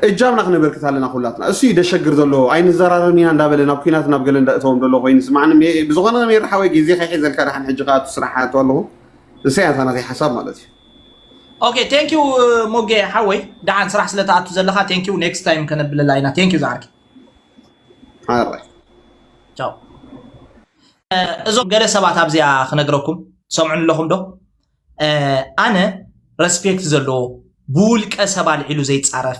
እጃምና ክነበርክት ኣለና ኩላትና እሱ እዩ ደሸግር ዘሎ ኣይንዘራረብን ኢና እንዳበለ ናብ ኩናት ናብ ገለ እንዳእተዎም ዘሎ ኮይኑ ስማዕኒ ሜ- ብዝኾነ ሜሪ ሓወይ ግዜ ከይሒዘልካ ደሓን ሕጂ ከኣቱ ስራሕ ኣቱ ኣለኹ እሰይ ኣታ ናተይ ሓሳብ ማለት እዩ okay thank you ሞጌ ሓወይ ደሓን ስራሕ ስለ ትኣቱ ዘለኻ thank you next time ከነብለላ ኢና thank you ዝዓርኪ ሓራይ ቻው እዞም ገለ ሰባት ኣብዚኣ ክነግረኩም ትሰምዑን ኣለኹም ዶ ኣነ respect ዘለዎ ብውልቀ ሰብ ኣልዒሉ ዘይፃረፍ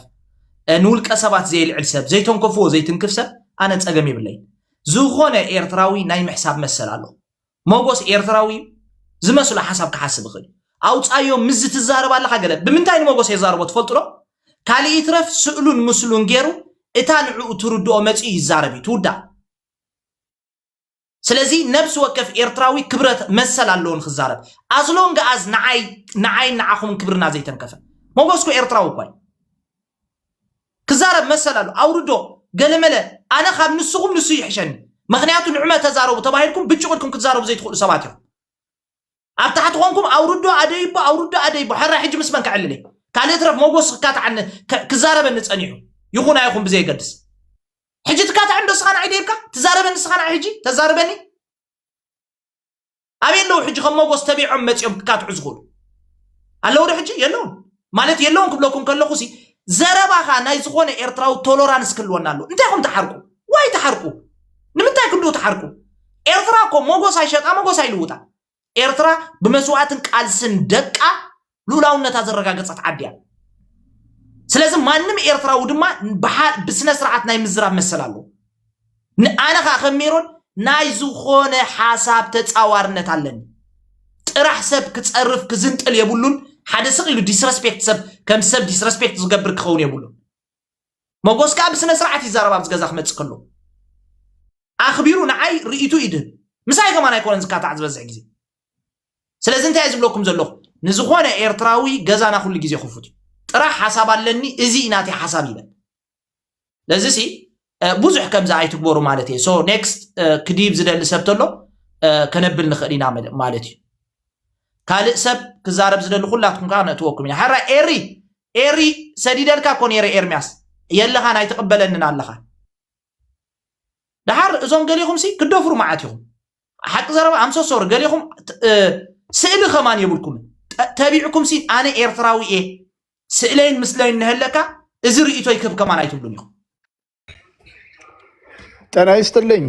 ንውልቀ ሰባት ዘየልዕል ሰብ ዘይተንከፍዎ ዘይትንክፍ ሰብ ኣነ ፀገም የብለይ ዝኾነ ኤርትራዊ ናይ ምሕሳብ መሰል ኣሎ ሞጎስ ኤርትራዊ ዝመስሎ ሓሳብ ክሓስብ ይኽእል ኣውፃዮ ምዝ ትዛረብ ኣለካ ገለ ብምንታይ ንሞጎስ የዛርቦ ትፈልጡ ዶ ካልእ ይትረፍ ስእሉን ምስሉን ገይሩ እታ ንዕኡ ትርድኦ መፂኡ ይዛረብ እዩ ትውዳእ ስለዚ ነብሲ ወከፍ ኤርትራዊ ክብረት መሰል ኣለዎ ንክዛረብ ኣዝሎን ገኣዝ ንዓይ ንዓይ ንዓኹም ክብርና ዘይተንከፈ ሞጎስኩ ኤርትራዊ እኳ ክዛረብ መሰል ኣሎ ኣውርዶ ገለመለ ኣነ ካብ ንስኹም ንሱ ይሕሸኒ ምክንያቱ ንዕመ ተዛረቡ ተባሂልኩም ብጭቕ ኢልኩም ክትዛረቡ ዘይትኽእሉ ሰባት ኢኹም ኣብ ታሕቲ ኮንኩም ኣውርዶ ኣደይቦ ኣውርዶ ኣደይቦ ሕራይ ሕጂ ምስ መን ከዕልል እየ ካልእ ትረፍ ሞጎስ ክካትዓኒ ክዛረበኒ ጸኒሑ ይኹን ኣይኹን ብዘየገድስ ሕጂ ትካትዐኒ ዶ ስኻ ንዓይ ደይብካ ትዛረበኒ ስኻ ንዓይ ሕጂ ተዛርበኒ ኣበይ ኣለዉ ሕጂ ከም ሞጎስ ተቢዖም መጺኦም ክካትዑ ዝኽእሉ ኣለዉ ዶ ሕጂ የለውን ማለት የለውን ክብለኩም ከለኹ ሲ ዘረባኻ ናይ ዝኾነ ኤርትራዊ ቶሎራንስ ክህልወና ኣለዎ። እንታይ ኢኹም ትሓርቁ? ዋይ ትሓርቁ? ንምንታይ ክንድኡ ትሓርቁ? ኤርትራ እኮ ሞጎስ ኣይሸጣ ሞጎስ ኣይልውጣ። ኤርትራ ብመስዋእትን ቃልስን ደቃ ልኡላውነታ ዘረጋገጸት ዓዲ እያ። ስለዚ ማንም ኤርትራዊ ድማ ብሓ- ብስነ ስርዓት ናይ ምዝራብ መሰል ኣለዎ። ንኣነ ኸኣ ከም ሜሮን ናይ ዝኾነ ሓሳብ ተጻዋርነት ኣለኒ። ጥራሕ ሰብ ክጸርፍ ክዝንጥል የብሉን። ሓደ ስቕ ኢሉ ዲስረስፔክት ሰብ ከም ሰብ ዲስረስፔክት ዝገብር ክኸውን የብሉን። መጎስ ከኣ ብስነ ስርዓት ይዛረብ ኣብዚ ገዛ ክመጽእ ከሎ ኣኽቢሩ ንዓይ ርእይቱ ይድህብ። ምሳይ ከማን ኣይኮነን ዝካታዕ ዝበዝሕ ግዜ። ስለዚ እንታይ እየ ዝብለኩም ዘለኹ? ንዝኾነ ኤርትራዊ ገዛና ኩሉ ግዜ ክፉት እዩ። ጥራሕ ሓሳብ ኣለኒ፣ እዚ እዩ ናተይ ሓሳብ ይበል። ለዚ ሲ እ፣ ብዙሕ ከምዚ ኣይትግበሩ ማለት እየ። So next ክድይብ ዝደሊ ሰብ ተሎ እ፣ ከነብል ንኽእል ኢና መለ- ማለት እዩ። ካልእ ሰብ ክዛረብ ዝደሊ ኩላትኩም ከዓ ነእትወኩም ኢና። ሕራ ኤሪ ኤሪ ሰዲደልካ እኮ ነይረ ኤርሚያስ የለኻን ኣይትቕበለንን ኣለኻ። ደሓር እዞም ገሊኹም ሲ ክደፍሩ መዓት ኢኹም። ሓቂ ዘረባ ኣምሶሶር ገሊኹም እ፣ ስእሊ ከማን የብልኩምን። ጠ- ተቢዕኩም ሲ ኣነ ኤርትራዊ እየ ስእለይን ምስለይን ንህለካ እዚ ርእይቶይ ክብ ከማን ኣይትብሉን ኢኹም። ጤና ይስጥልኝ።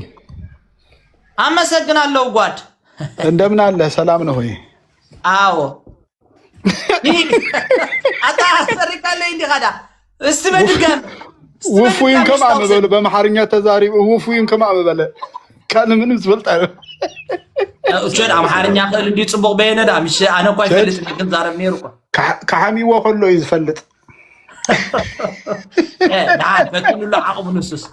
ኣመሰግናለሁ ጓድ። እንደምን አለ? ሰላም ነው ወይ? ኣዎ። ኣታ ሰሪካለይ እንዲ ኻዳ እስቲ በድጋም እስቲ ውፉይን በድጋም ከማ እስታውሰን። መበሉ በአማርኛ ተዛሪቡ ውፉይን ከማ መበለ ካልእ ምንም ዝፈልጥ ኣለ እቸድ ኣምሓርኛ ክእል እንዲ ጽቡቕ በየነ ዳ ምሽ ኣነ እኳ ይፈልጥ ግን ዛረብ ነይሩ እኮ። ከሓሚዎ ከሎ እዩ ዝፈልጥ። እ፣ ደሓን ፈትኑሉ ዓቕሙ ንሱስ።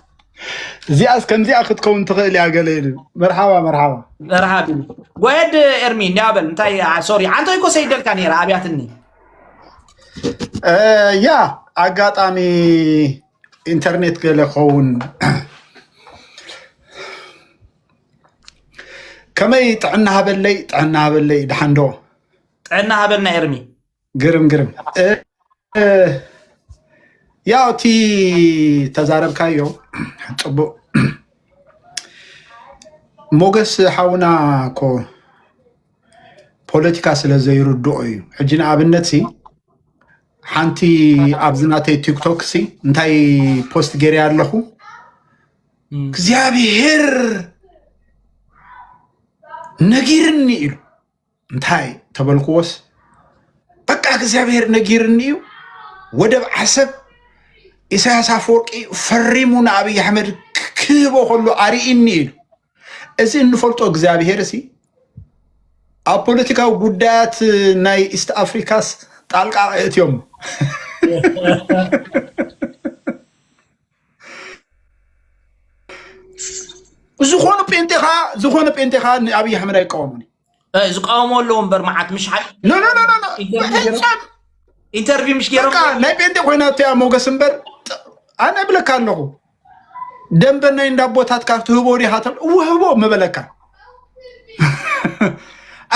እዚኣስ ከምዚኣ ክትከውን ትኽእል እያ ገለ ኢሉ። መርሓባ መርሓባ። መርሓብ እዩ። ጎየድ ኤርሚ እንዲያ በል እንታይ ሶሪ ዓንቶ ይኮ ሰይደልካ ነይረ ኣብያትኒ። እ፣ ያ ኣጋጣሚ ኢንተርኔት ገለ ክኸውን ከመይ ጥዕና ሃበለይ ጥዕና ሃበለይ ድሓንዶ ጥዕና ሃበልና ኤርሚ። ግርም ግርም እ፣ እ፣ ያው እቲ ተዛረብካዮ ጽቡቅ ሞገስ ሓውና እኮ ፖለቲካ ስለ ዘይርድኦ እዩ። ሕጂ ንኣብነት ሲ ሓንቲ ኣብዚ ናተይ ቲክቶክ ሲ እንታይ ፖስት ገይረ ኣለኹ እግዚኣብሔር ነጊርኒ ኢሉ እንታይ ተበልክዎስ በቃ እግዚኣብሔር ነጊርኒ እዩ ወደብ ዓሰብ ኢሳያስ ኣፈወርቂ ፈሪሙ ንኣብይ ኣሕመድ ክህቦ ከሎ ኣርኢኒ ኢሉ። እዚ እንፈልጦ እግዚኣብሔር ሲ ኣብ ፖለቲካዊ ጉዳያት ናይ ኢስት ኣፍሪካስ ጣልቃ እትዮም ዝኾኑ ጴንጤ ኸዓ ዝኾነ ጴንጤ ኸዓ ንኣብይ ኣሕመድ ኣይቃወሙን እዩ። ዝቃወሞ ኣለዎ እምበር መዓት ምሽ ሓቂ ኖ ኖ ኖ ኖ ኖ ኢንተርቪው ገይሮም በፍጹም ኢንተርቪው ምሽ ገይሮም በቃ ናይ ጴንጤ ኮይና እትያ ሞገስ እምበር ኣነ እብለካ ኣለኹ ደንበ ናይ እንዳ ኣቦታትካ ትህቦ ዲኻ ተብ ውህቦ ምበለካ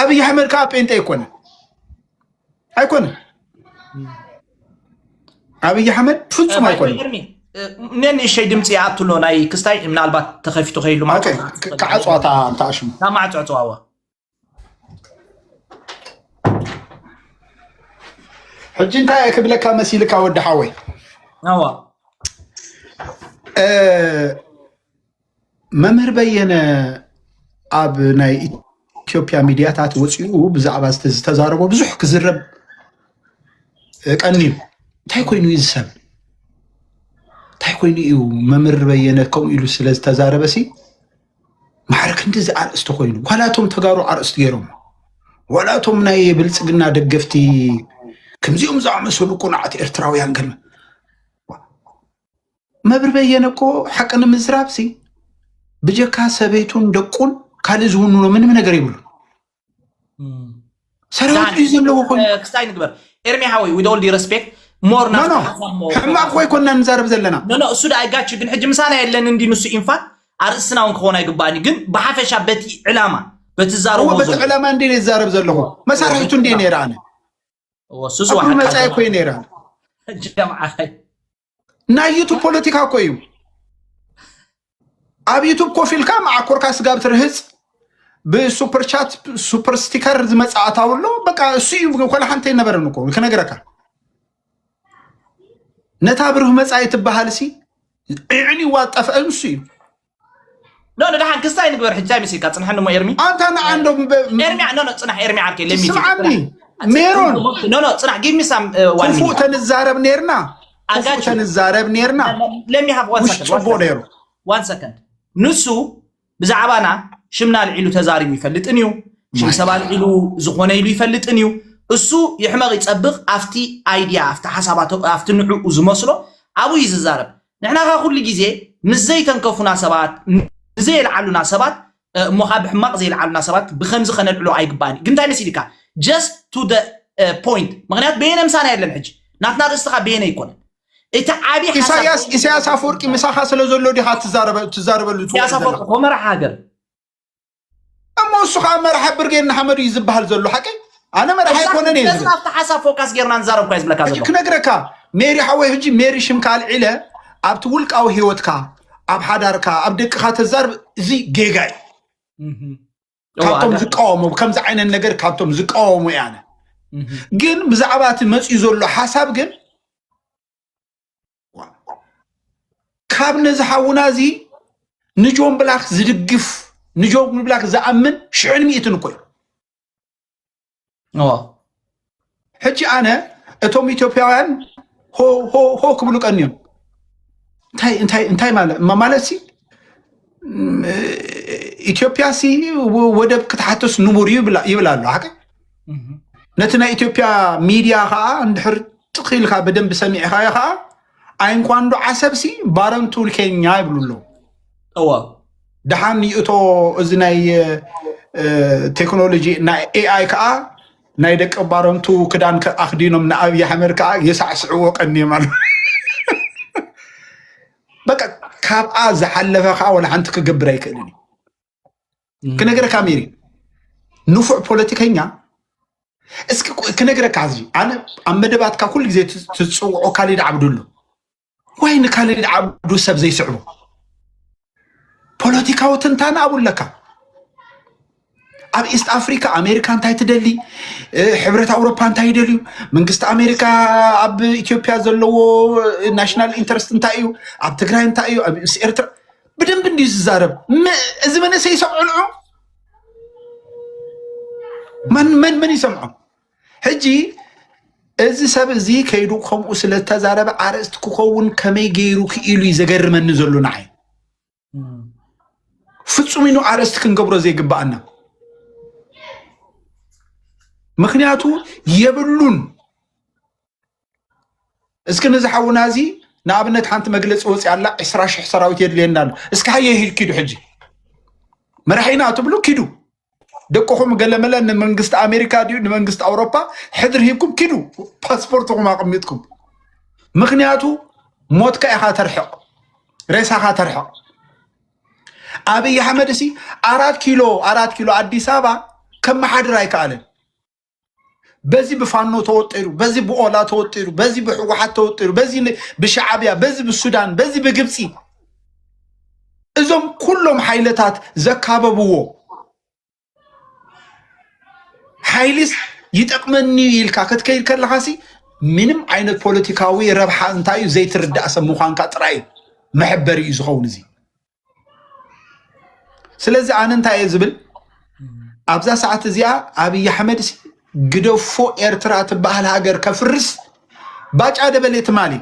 ኣብይ ኣሕመድ ከዓ ጴንጤ ኣይኮነ ኣይኮነ ኣብይ ኣሕመድ ፍጹም ኣይኮነ ነ ንእሸይ ድምፂ ይኣትሎ ናይ ክስታይ ምናልባት ተኸፊቱ ከይሉ ክዓፅዋታ እንተኣሽሙ ናብ ማዕፅዕፅዋዋ ሕጂ እንታይ እየ ክብለካ መሲልካ ወዲ ሓወይ ኣዋ እ፣ መምህር በየነ ኣብ ናይ ኢትዮጵያ ሚድያታት ወፂኡ ብዛዕባ ዝተ- ዝተዛረቦ ብዙሕ ክዝረብ እ፣ ቀኒዩ እንታይ ኮይኑ እዩ እዚ ሰብ እንታይ ኮይኑ እዩ መምህር በየነ ከምኡ ኢሉ ስለ ዝተዛረበ ሲ ማዕረ ክንድዚ ኣርእስቲ ኮይኑ ዋላ እቶም ተጋሩ ኣርእስቲ ገይሮም ዋላ እቶም ናይ ብልፅግና ደገፍቲ ከምዚኦም ዝኣመሰሉ ቁኑዓት ኤርትራውያን ግን መብር በየነ እኮ ሓቂ ንምዝራብ ሲ ብጀካ ሰበይቱን ደቁን ካልእ ዝውንኖ ምንም ነገር የብሉ ሰራዊት እዩ ዘለዎ ኮይኑ ክስታይ ንግበር ኤርሚ ሓወይ with all due respect more ኖ ኖ ናፍቆ ሕማቅ እኮ ኣይኮንና ንዛረብ ዘለና ኖ እሱ ዳ ኣይጋች ግን ሕጂ ምሳና የለን እንዲ ንሱ ኢንፋት ኣርእስትና እውን ክኾን ኣይግባእን እዩ ግን ብሓፈሻ በቲ ዕላማ በቲ ዛረቦ እወ በቲ ዘሎ ዕላማ እንዲ ዝዛረብ ዘለኹ መሳርሒቱ እንዲ ነይረ ኣነ እወ እሱስ ኣኩል ዋሓካ መፃኢ እኮ ነይረ ጀምዓኸይ ናይ ዩቱብ ፖለቲካ እኮ እዩ ኣብ ዩቱብ ኮፍ ኢልካ መዓኮርካ ስጋብ ትርህፅ ብሱፐር ቻት ሱፐር ስቲከር ዝመፅእ ኣታዊ ኣሎ በቃ እሱ እዩ ኮላ ሓንቲ ኣይነበረን እኮ ክነግረካ ነታ ብሩህ መጻኢ ትበሃል ሲ እዕንዋ ጠፍአ ንሱ እዩ። ኖ ኖ ደሓን ክስታይ ንግበር ሕጂ ኣይመሲልካ ጽንሐኒ እሞ ኤርሚ ኣንታ ንዓንዶም ኤርሚ ኖ ኖ ጽናሕ ኤርሚ ዓርከይ ለሚ ስምዓኒ ሜሮን ኖ ኖ ጽናሕ give me some ክፉእ ተንዛረብ ነርና ክፉእ ተንዛረብ ነርና let me have one ውሽ second ጽቡቅ ነይሩ one second ንሱ ብዛዕባና ሽምና ልዒሉ ተዛሪቡ ይፈልጥን እዩ ሽም ሰባ ልዒሉ ዝኾነ ኢሉ ይፈልጥን እዩ እሱ ይሕመቕ ይጸብቕ ኣብቲ idea ኣብቲ ሓሳብ ኣብቲ ንዕኡ ዝመስሎ ኣብኡ እዩ ዝዛረብ ንሕና ኸ ኩሉ ግዜ ምስ ዘይተንከፉና ሰባት ምስ ዘየልዓሉና ሰባት እሞ ካብ ብሕማቕ ዘይልዓሉና ሰባት ብከምዚ ከነልዕሎ ኣይግባእን ግን እንታይ መሲልካ just to the point ምክንያቱ በየነ ምሳና የለን ሕጂ ናትና ርእስኻ በየነ ኣይኮነን እቲ ዓቢ ኢሳያስ ኢሳያስ ኣፈወርቂ ምሳኻ ስለ ዘሎ ዲኻ ትዛረበ- ትዛረበሉ ትወርድ ኢሳያስ ዘለኻ? ኣፈወርቂ ኮ መራሕ ሃገር እሞ እሱ ከዓ መርሓ ብርጌድ ንሓመዱ እዩ ዝበሃል ዘሎ ሓቂ ኣነ መርሓ ኣይኮነን እየ ስለዚ ዝብል ናብቲ ሓሳብ ፎካስ ጌርና ንዛረብ እኳ ዝብለካ ሕጂ ዘሎ ክነግረካ ሜሪ ሓወይ ሕጂ ሜሪ ሽምካ ኣልዒለ ኣብቲ ውልቃዊ ህይወትካ ኣብ ሓዳርካ ኣብ ደቅኻ ተዛርብ እዚ ጌጋ እዩ እዋ፣ ካብቶም ኣጋ- ዝቃወሙ ከምዚ ዓይነት ነገር ካብቶም ዝቃወሙ እየ ኣነ እህ፣ ግን ብዛዕባ እቲ መፅዩ ዘሎ ሓሳብ ግን ካብ ነዚ ሓውና እዚ ንጆን ብላክ ዝድግፍ ንጆን ብላክ ዝኣምን ሽሕን ሚእትን እኮ እዩ እዋ፣ ሕጂ ኣነ እቶም ኢትዮጵያውያን ሆ ሆ ሆ ክብሉ ቀንዮም እንታይ እንታይ እንታይ ማለት ማ- ማለት ሲ ም፣ ኢትዮጵያ ሲ ወ- ወደብ ክትሓተስ ንቡር እዩ ይብላ ይብላ ኣሎ ሓቂ እህ፣ ነቲ ናይ ኢትዮጵያ ሚድያ ከዓ እንድሕር ጥቕ ኢልካ ብደንብ ሰሚዕኻዮ ከዓ ኣይንኳንዶ ዓሰብ ሲ ባረንቱ ኬኛ ይብሉ ኣለዉ እዋ፣ ደሓን ይእቶ እዚ ናይ እ፣ ቴክኖሎጂ ናይ ኤኣይ ከዓ ናይ ደቂ ባረንቱ ክዳን ከ- ኣክዲኖም ንኣብይ ኣሕመድ ከዓ የሳዕስዕዎ ቀኒዮም ኣሎ በቃ ካብኣ ዝሓለፈ ከዓ ወላ ሓንቲ ክገብር ኣይክእልን እዩ ክነገረካ ሜሪ ንፉዕ ፖለቲከኛ እስኪ ክነገረካ እዚ ኣነ ኣብ መደባትካ ኩሉ ግዜ ትፅውዖ ካሊድ ዓብዱ ኣሎ ዋይ ንካሊድ ዓብዱ ሰብ ዘይስዕቡ ፖለቲካዊ ትንታነ ኣብኡ ኣለካ ኣብ ኢስት ኣፍሪካ ኣሜሪካ እንታይ ትደሊ ሕብረት ኣውሮፓ እንታይ ይደልዩ መንግስቲ ኣሜሪካ ኣብ ኢትዮጵያ ዘለዎ ናሽናል ኢንተረስት እንታይ እዩ ኣብ ትግራይ እንታይ እዩ ኣብ ኤርትራ ብደንብ እንዲ ዝዛረብ እዚ መንእሰይ ይሰምዑ ንዑ መን መን መን ይሰምዖ ሕጂ እዚ ሰብ እዚ ከይዱ ከምኡ ስለተዛረበ ኣርእስቲ ክኸውን ከመይ ገይሩ ክኢሉ እዩ ዘገርመኒ ዘሎ ንዓይ ፍጹም ኢኑ ኣርእስቲ ክንገብሮ ዘይግባኣና ምክንያቱ የብሉን እስኪ ነዚ ሓውና እዚ ንኣብነት ሓንቲ መግለፂ ወፂ ኣላ ዕስራ ሽሕ ሰራዊት የድልየና ኣሎ እስኪ ሃየ ሂድ ኪዱ ሕጂ መራሒና ትብሉ ኪዱ ደቅኹም ገለመለ ንመንግስቲ ኣሜሪካ ድዩ ንመንግስቲ ኣውሮፓ ሕድሪ ሂብኩም ኪዱ ፓስፖርትኹም ኣቐሚጥኩም ምክንያቱ ሞትካ ኢኻ ተርሕቕ ሬሳኻ ተርሕቕ ኣብይ ኣሕመድ ሲ ኣራት ኪሎ ኣራት ኪሎ ኣዲስ ኣበባ ከመሓድር ኣይከኣለን በዚ ብፋኖ ተወጢሩ በዚ ብኦላ ተወጢሩ በዚ ብህወሓት ተወጢሩ በዚ ብሻዓብያ በዚ ብሱዳን በዚ ብግብፂ እዞም ኩሎም ሓይልታት ዘካበብዎ ሓይሊስ ይጠቅመኒ ኢልካ ክትከይድ ከለኻሲ ምንም ዓይነት ፖለቲካዊ ረብሓ እንታይ እዩ ዘይትርዳእ ሰብ ምዃንካ ጥራይ እዩ መሐበሪ እዩ ዝኸውን እዚ ስለዚ ኣነ እንታይ እየ ዝብል ኣብዛ ሰዓት እዚኣ ኣብይ ኣሕመድ ሲ ግደፎ ኤርትራ ትበሃል ሃገር ከፍርስ ባጫ ደበሌ ትማሊ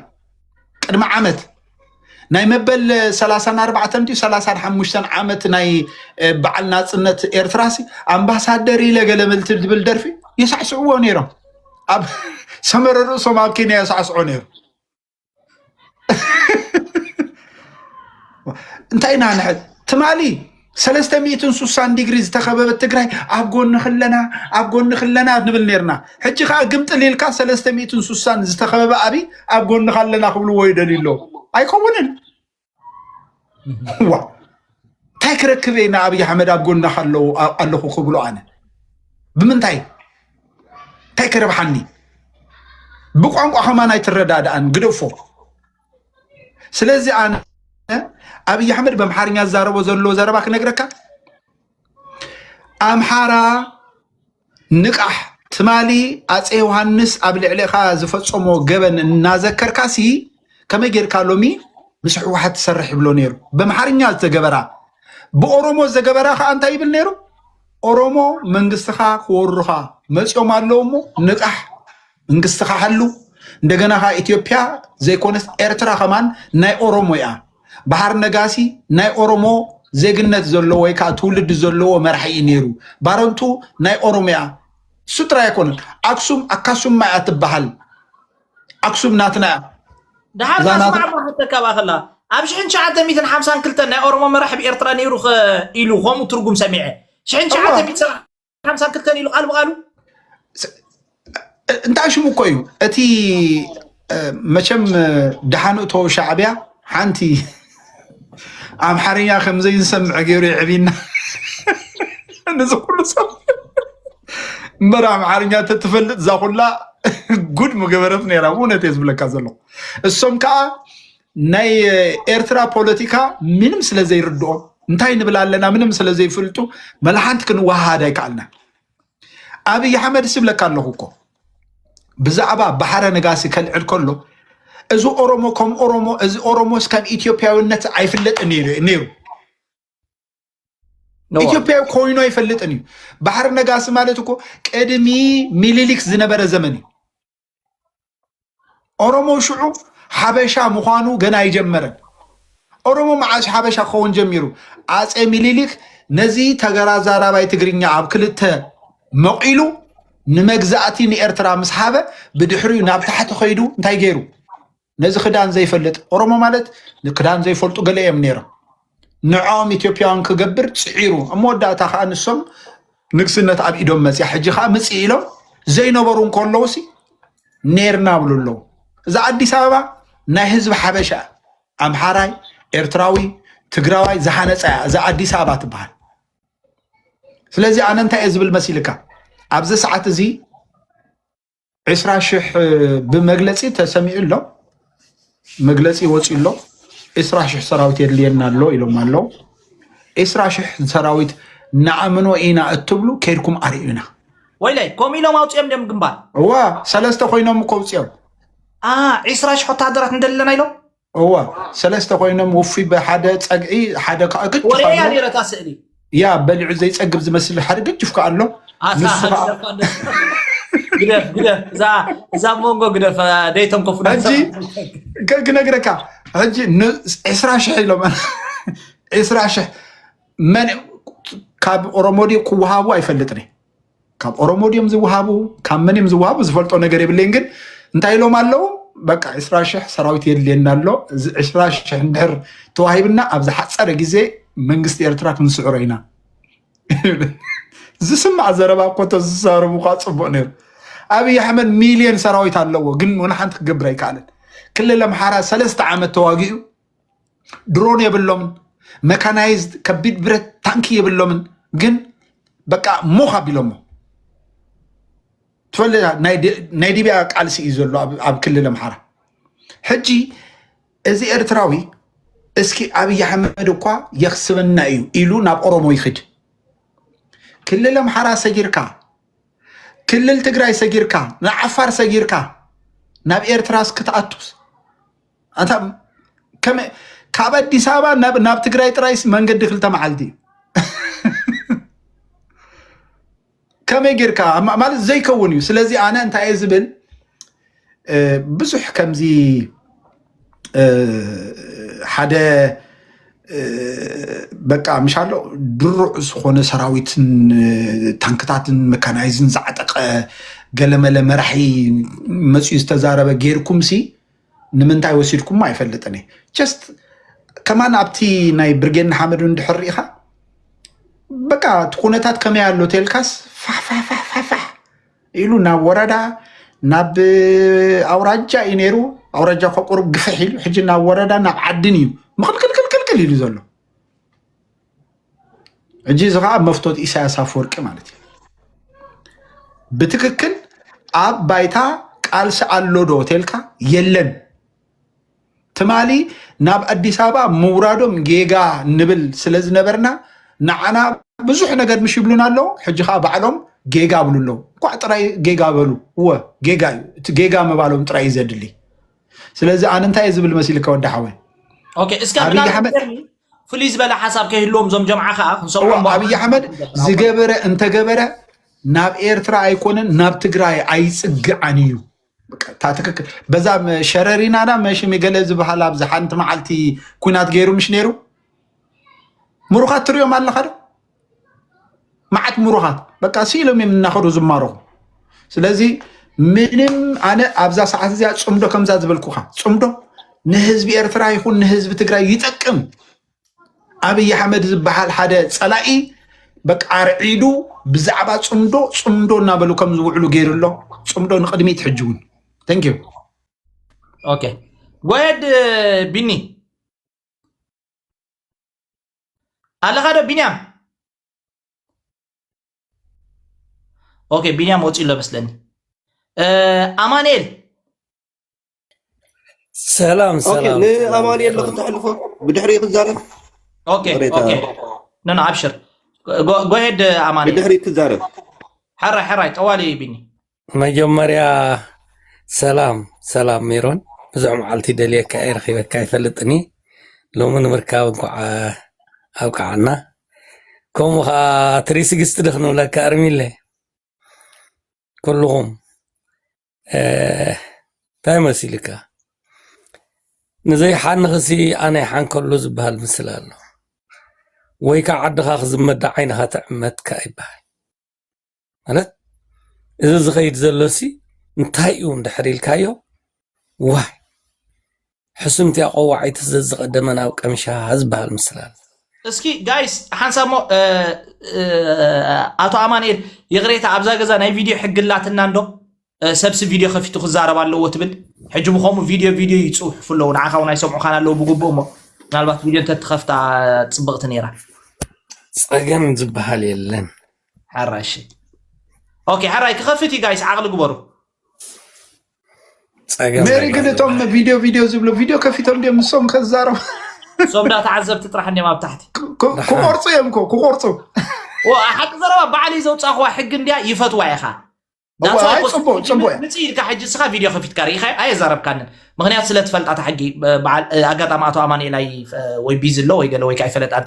ቅድሚ ዓመት ናይ መበል ሰላሳን ኣርባዕተን ድዩ ሰላሳን ሓሙሽተን ዓመት ናይ በዓል ናፅነት ኤርትራ ሲ ኣምባሳደር ኢለ ገለ ምልትል ትብል ደርፊ የሳዕስዕዎ ነይሮም ኣብ ሰመረ ርእሶም ኣብ ኬንያ የሳዕስዖ ነይሩ እንታይ ኢና ንሕል ትማሊ ሰለስተ ሚእትን ሱሳን ዲግሪ ዝተኸበበት ትግራይ ኣብ ጎንኺ ኣለና ኣብ ጎንኺ ኣለና ንብል ነርና ሕጂ ከዓ ግምጥል ኢልካ ሰለስተ ሚእትን ሱሳን ዝተኸበበ ኣብይ ኣብ ጎንኻ ኣለና ክብልዎ ይደልዩ ኣለዉ ኣይከውንን ዋ እንታይ ክረክብ እየ ንኣብይ ኣሕመድ ኣብ ጎንኻ ኣለኹ ክብሎ ኣነ ብምንታይ እንታይ ክረብሓኒ ብቋንቋ ከማን ኣይትረዳድኣን ግደፎ ስለዚ ኣነ ኣብይ ኣሕመድ በምሓርኛ ዝዛረቦ ዘሎ ዘረባ ክነግረካ ኣምሓራ ንቃሕ ትማሊ ኣፀ ዮሃንስ ኣብ ልዕሊኻ ዝፈፀሞ ገበን እናዘከርካሲ ከመይ ጌርካ ሎሚ ምስ ህወሓት ትሰርሕ ይብሎ ነይሩ። በምሓርኛ ዝተገበራ፣ ብኦሮሞ ዘገበራ ከዓ እንታይ ይብል ነይሩ? ኦሮሞ መንግስትኻ ክወሩኻ መፂኦም ኣለዉ እሞ ንቃሕ፣ መንግስትኻ ሓሉ። እንደገና ከዓ ኢትዮጵያ ዘይኮነስ ኤርትራ ከማን ናይ ኦሮሞ እያ። በሓር ነጋሲ ናይ ኦሮሞ ዜግነት ዘለዎ ወይ ከዓ ትውልዲ ዘለዎ መራሒ እዩ ነይሩ። ባረንቱ ናይ ኦሮሞ እያ። እሱ ጥራይ ኣይኮነን። ኣክሱም ኣካሱማ እያ ትበሃል። ኣክሱም ናትና እያ። ድሓር እዛ ናትና- ካስማዕ ማሕተካ ባኸላ ኣብ ሽሕን ትሽዓተ ሚእትን ሓምሳን ክልተን ናይ ኦሮሞ መራሒ ብኤርትራ ነይሩ ኸ ኢሉ ከምኡ ትርጉም ሰሚዐ። ሽሕን ትሽዓተ ሚእትን ሓምሳን ክልተን ኢሉ ቃል ብቃሉ እንታይ ሽሙ እኮ እዩ እቲ እ፣ መቸም እ፣ ደሓን እቶ ሻዕብያ ሓንቲ ኣምሓርኛ ከም ዘይንሰምዕ ገይሩ የዕብና። ነዚ ኩሉ ሰብ እምበር ኣምሓርኛ ተትፈልጥ እዛ ኩላ ጉድ ምገበረት ነይራ። እውነት እየ ዝብለካ ዘለኹ። እሶም ከዓ ናይ ኤርትራ ፖለቲካ ምንም ስለ ዘይርድኦም እንታይ ንብል ኣለና ምንም ስለ ዘይፍልጡ መላሓንቲ ክንወሃሃድ ኣይከኣልና። ኣብይ ኣሕመድ ስብለካ ኣለኹ እኮ ብዛዕባ ባሕረ ነጋሲ ከልዕል ከሎ እዚ ኦሮሞ ከም ኦሮሞ እዚ ኦሮሞስ ከም ኢትዮጵያዊነት ኣይፍለጥን ነይሩ ነይሩ ነዋ። ኢትዮጵያዊ ኮይኑ ኣይፈልጥን እዩ። ባሕረ ነጋሲ ማለት እኮ ቅድሚ ሚሊሊክ ዝነበረ ዘመን እዩ። ኦሮሞ ሽዑ ሓበሻ ምዃኑ ገና ኣይጀመረን። ኦሮሞ መዓስ ሓበሻ ክኸውን ጀሚሩ? ኣጼ ሚሊሊክ ነዚ ተገራዛራባይ ትግርኛ ኣብ ክልተ መቒሉ ንመግዛእቲ ንኤርትራ ምስ ሃበ ብድሕሪኡ ናብ ታሕቲ ከይዱ እንታይ ገይሩ? ነዚ ክዳን ዘይፈልጥ ኦሮሞ ማለት ንክዳን ዘይፈልጡ ገለ እዮም ነይሮም። ንዕኦም ኢትዮጵያውያን ክገብር ፅዒሩ ኣብ መወዳእታ ከዓ ንሶም ንግስነት ኣብ ኢዶም መፅያ ሕጂ ከዓ ምፅእ ኢሎም ዘይነበሩ እንከለውሲ ኔርና ብሉ ኣለዉ። እዛ ኣዲስ ኣበባ ናይ ህዝቢ ሓበሻ ኣምሓራይ ኤርትራዊ ትግራዋይ ዝሃነፃ እያ እዛ ኣዲስ ኣበባ ትበሃል። ስለዚ ኣነ እንታይ እየ ዝብል መሲልካ ኣብዚ ሰዓት እዚ ዕስራ ሽሕ ብመግለፂ ተሰሚዑ ኣሎ። መግለፂ ወፂኡ ኣሎ። ዕስራ ሽሕ ሰራዊት የድልየና ኣሎ ኢሎም ኣለዉ። ዕስራ ሽሕ ሰራዊት ንኣምኖ ኢና እትብሉ ከይድኩም ኣርእዩና። ወይለይ ከምኡ ኢሎም ኣውፅኦም ድም ግንባር እዋ ሰለስተ ኮይኖም እኮ ኣውፅኦም። ዒስራ ሽሕ ወታደራት እንደለና ኢሎም እዋ ሰለስተ ኮይኖም ውፉይ ብሓደ ፀግዒ ሓደ ከዓ ግጭፍ ወሬ እያ ኣሎ። ነይረታ ስእሊ ያ በሊዑ ዘይፀግብ ዝመስል ሓደ ግጭፍ ከዓ ኣሎ። ኣሳ ንሱ ከዓ ግደፋ እንደ- ግደፍ ግደፍ እዛ እዛ መንጎ ግደፍ ደይተንከፉ ሕጂ ከ- ክነግረካ ሕጂ ን- ዕስራ ሽሕ ኢሎም ዕስራ ሽሕ መን ካብ ኦሮሞ ድዩ ክወሃቡ ኣይፈልጥን እየ። ካብ ኦሮሞ ድዮም ዝወሃቡ ካብ መን እዮም ዝወሃቡ ዝፈልጦ ነገር የብለይን። ግን እንታይ ኢሎም ኣለዉ? በቃ ዕስራ ሽሕ ሰራዊት የድልየና ኣሎ። እዚ ዕስራ ሽሕ እንድሕር ተዋሂብና ኣብ ዝሓፀረ ግዜ መንግስቲ ኤርትራ ክንስዕሮ ኢና። ዝስማዕ ዘረባ እኮ ተዝዛረቡ እኳ ፅቡቅ ነይሩ። ኣብይ ኣሕመድ ሚልዮን ሰራዊት ኣለዎ፣ ግን ወላ ሓንቲ ክገብር ኣይከኣለን። ክልል ኣምሓራ ሰለስተ ዓመት ተዋጊኡ ድሮን የብሎምን፣ መካናይዝድ ከቢድ ብረት ታንኪ የብሎምን፣ ግን በቃ ሞኽ ኣቢሎሞ። ትፈልጥ ናይ ዲ- ናይ ዲቢያ ቃልሲ እዩ ዘሎ ኣብ- ኣብ ክልል ኣምሓራ። ሕጂ እዚ ኤርትራዊ እስኪ ኣብይ ኣሕመድ እኳ የኽስበና እዩ ኢሉ ናብ ኦሮሞ ይኽድ። ክልል ኣምሓራ ሰጊርካ፣ ክልል ትግራይ ሰጊርካ፣ ንዓፋር ሰጊርካ ናብ ኤርትራ እስክትኣቱስ ኣንታ ከመ- ካብ ኣዲስ ኣበባ ናብ ናብ ትግራይ ጥራይስ መንገዲ ክልተ መዓልቲ እዩ። ከመይ ጌርካ ማ- ማለት ዘይከውን እዩ። ስለዚ ኣነ እንታይ እየ ዝብል እ፣ ብዙሕ ከምዚ እ፣ ሓደ እ፣ በቃ ምሻሎ ድሩዕ ዝኾነ ሰራዊትን እ፣ ታንክታትን መካናይዝን ዝዓጠቀ ገለመለ መራሒ መፅኡ ዝተዛረበ ጌርኩም ሲ ንምንታይ ወሲድኩም ኣይፈልጥን እየ። ጀስት ከማን ኣብቲ ናይ ብርጌድ ንሓመዱ እንድሕር ርኢኻ በቃ እቲ ኩነታት ከመይ ኣሎ ተልካስ ፋሕፋሕፋሕፋሕ ኢሉ ናብ ወረዳ ናብ ኣውራጃ እዩ ነይሩ። ኣውራጃ እኳ ቁሩብ ግፍሕ ኢሉ ሕጂ ናብ ወረዳ ናብ ዓድን እዩ ምኽልክልክልክልክል ኢሉ ዘሎ። ሕጂ እዚ ከዓ መፍቶት ኢሳያስ ኣፈወርቂ ማለት እዩ። ብትክክል ኣብ ባይታ ቃልሲ ኣሎ ዶ ተልካ የለን። ትማሊ ናብ ኣዲስ ኣበባ ምውራዶም ጌጋ ንብል ስለ ዝነበርና ንዓና ብዙሕ ነገር ምሽ ይብሉና ኣለዉ። ሕጂ ከዓ ባዕሎም ጌጋ ብሉ ኣለዉ። እንኳዕ ጥራይ ጌጋ በሉ። እወ ጌጋ እዩ። እቲ ጌጋ ምባሎም ጥራይ እዩ ዘድሊ። ስለዚ ኣነ እንታይ እየ ዝብል መሲልካ ወዲ ሓወይ? ኦኬ፣ እስከ ኣብይ ኣሕመድ ፍልይ ዝበለ ሓሳብ ከይህልዎም እዞም ጀምዓ ከዓ ክንሰምዖም። ኣብይ ኣሕመድ ዝገበረ እንተገበረ ናብ ኤርትራ ኣይኮነን ናብ ትግራይ ኣይፅግዓን እዩ። እታ ትክክል በዛ ሸረሪናና መሽም ገለ ዝበሃል ኣብዚ ሓንቲ መዓልቲ ኩናት ገይሩ ምሽ ነይሩ። ምሩኻት ትሪኦም ኣለኻ ዶ? መዓት ምሩኻት በቃ ስኢሎም እዮም እናኸዱ ዝማረኹ። ስለዚ ምንም ኣነ ኣብዛ ሰዓት እዚኣ ፅምዶ ከምዛ ዝበልኩኻ ፅምዶ ንህዝቢ ኤርትራ ይኹን ንህዝቢ ትግራይ ይጠቅም። ኣብይ ኣሕመድ ዝበሃል ሓደ ፀላኢ በቃ ኣርዒዱ ብዛዕባ ፅምዶ ፅምዶ እናበሉ ከም ዝውዕሉ ገይሩ ኣሎ። ፅምዶ ንቅድሚት ሕጂ እውን thank you። Okay, go ahead ቢኒ። ኣለኻ ዶ ቢንያም? Okay, ቢንያም ወፂ ኣሎ መስለኒ። ኣማንኤል ሰላም ሰላም ንኣማንኤል ክትሕልፎ ብድሕሪ ክዛረብ okay okay no no ኣብሽር። Go ahead ኣማንኤል። ብድሕሪ ክዛረብ ሕራይ ሕራይ ጠዋሊ ቢኒ። መጀመርያ ሰላም ሰላም ሜሮን፣ ብዙሕ መዓልቲ ደልየካ እየ ረኺበካ ኣይፈልጥኒ። ሎሚ ንምርካብ እንኳዕ ኣብቃዓና። ከምኡ ከዓ ትሪ ስግስቲ ዶ ክንብለካ እርሚለ ኩልኹም እንታይ መሲልካ ንዘይሓንኽሲ ኣነ ይሓንከሉ ዝበሃል ምስል ኣሎ ወይ ከዓ ዓድኻ ክዝመዳ ዓይንኻ ትዕመትካ ይበሃል። ማለት እዚ ዝኸይድ ዘሎሲ እንታይ እዩ እንድሕር ኢልካዮ ዋይ ሕሱምቲ ኣቆዋዒትስ ዘዝቐደመ ናብ ቀምሻ ዝበሃል ምስል ኣሎ። እስኪ ጋይስ ሓንሳሞ ኣቶ ኣማንኤል ይቕሬታ ኣብዛ ገዛ ናይ ቪድዮ ሕግላትና እንዶ ሰብሲ ቪድዮ ከፊቱ ክዛረብ ኣለዎ ትብል። ሕጂ ብኸምኡ ቪድዮ ቪድዮ ይፅውሕፉ ኣለዉ ንዓኻ እውን ኣይሰምዑኻን ኣለዉ ብግቡእ እሞ ምናልባት ቪድዮ እንተትኸፍታ ፅብቕቲ ነይራ። ፀገም ዝበሃል የለን። ሕራይ እሺ ኦኬ ሕራይ ክኸፍት እዩ ጋይስ ዓቕሊ ግበሩ። ጸገም ሜሪ ግን እቶም ቪድዮ ቪድዮ ዝብሉ ቪድዮ ከፊቶም ድዮም ንሶም ከዛረቡ? እሶም ዳ ተዓዘብቲ ጥራሕ እንዲም ኣብ ታሕቲ ክቆርፁ እዮም እኮ ክቆርፁ። ሓቂ ዘረባ ባዕለይ ዘውፃእኽዋ ሕጊ እንድያ ይፈትዋ ኢኻ። ጽቡቅ ጽቡቅ። ምፅእ ኢልካ ሕጂ እስኻ ቪድዮ ከፊትካ ርኢኻ ኣየዛረብካንን ምክንያቱ ስለ ትፈልጣ እታ ሕጊ። ኣጋጣሚ ኣቶ ኣማኑኤል ኣይ ወይ ቢዚ ኣሎ ወይ ገለ ወይ ከዓ ይፈለጥ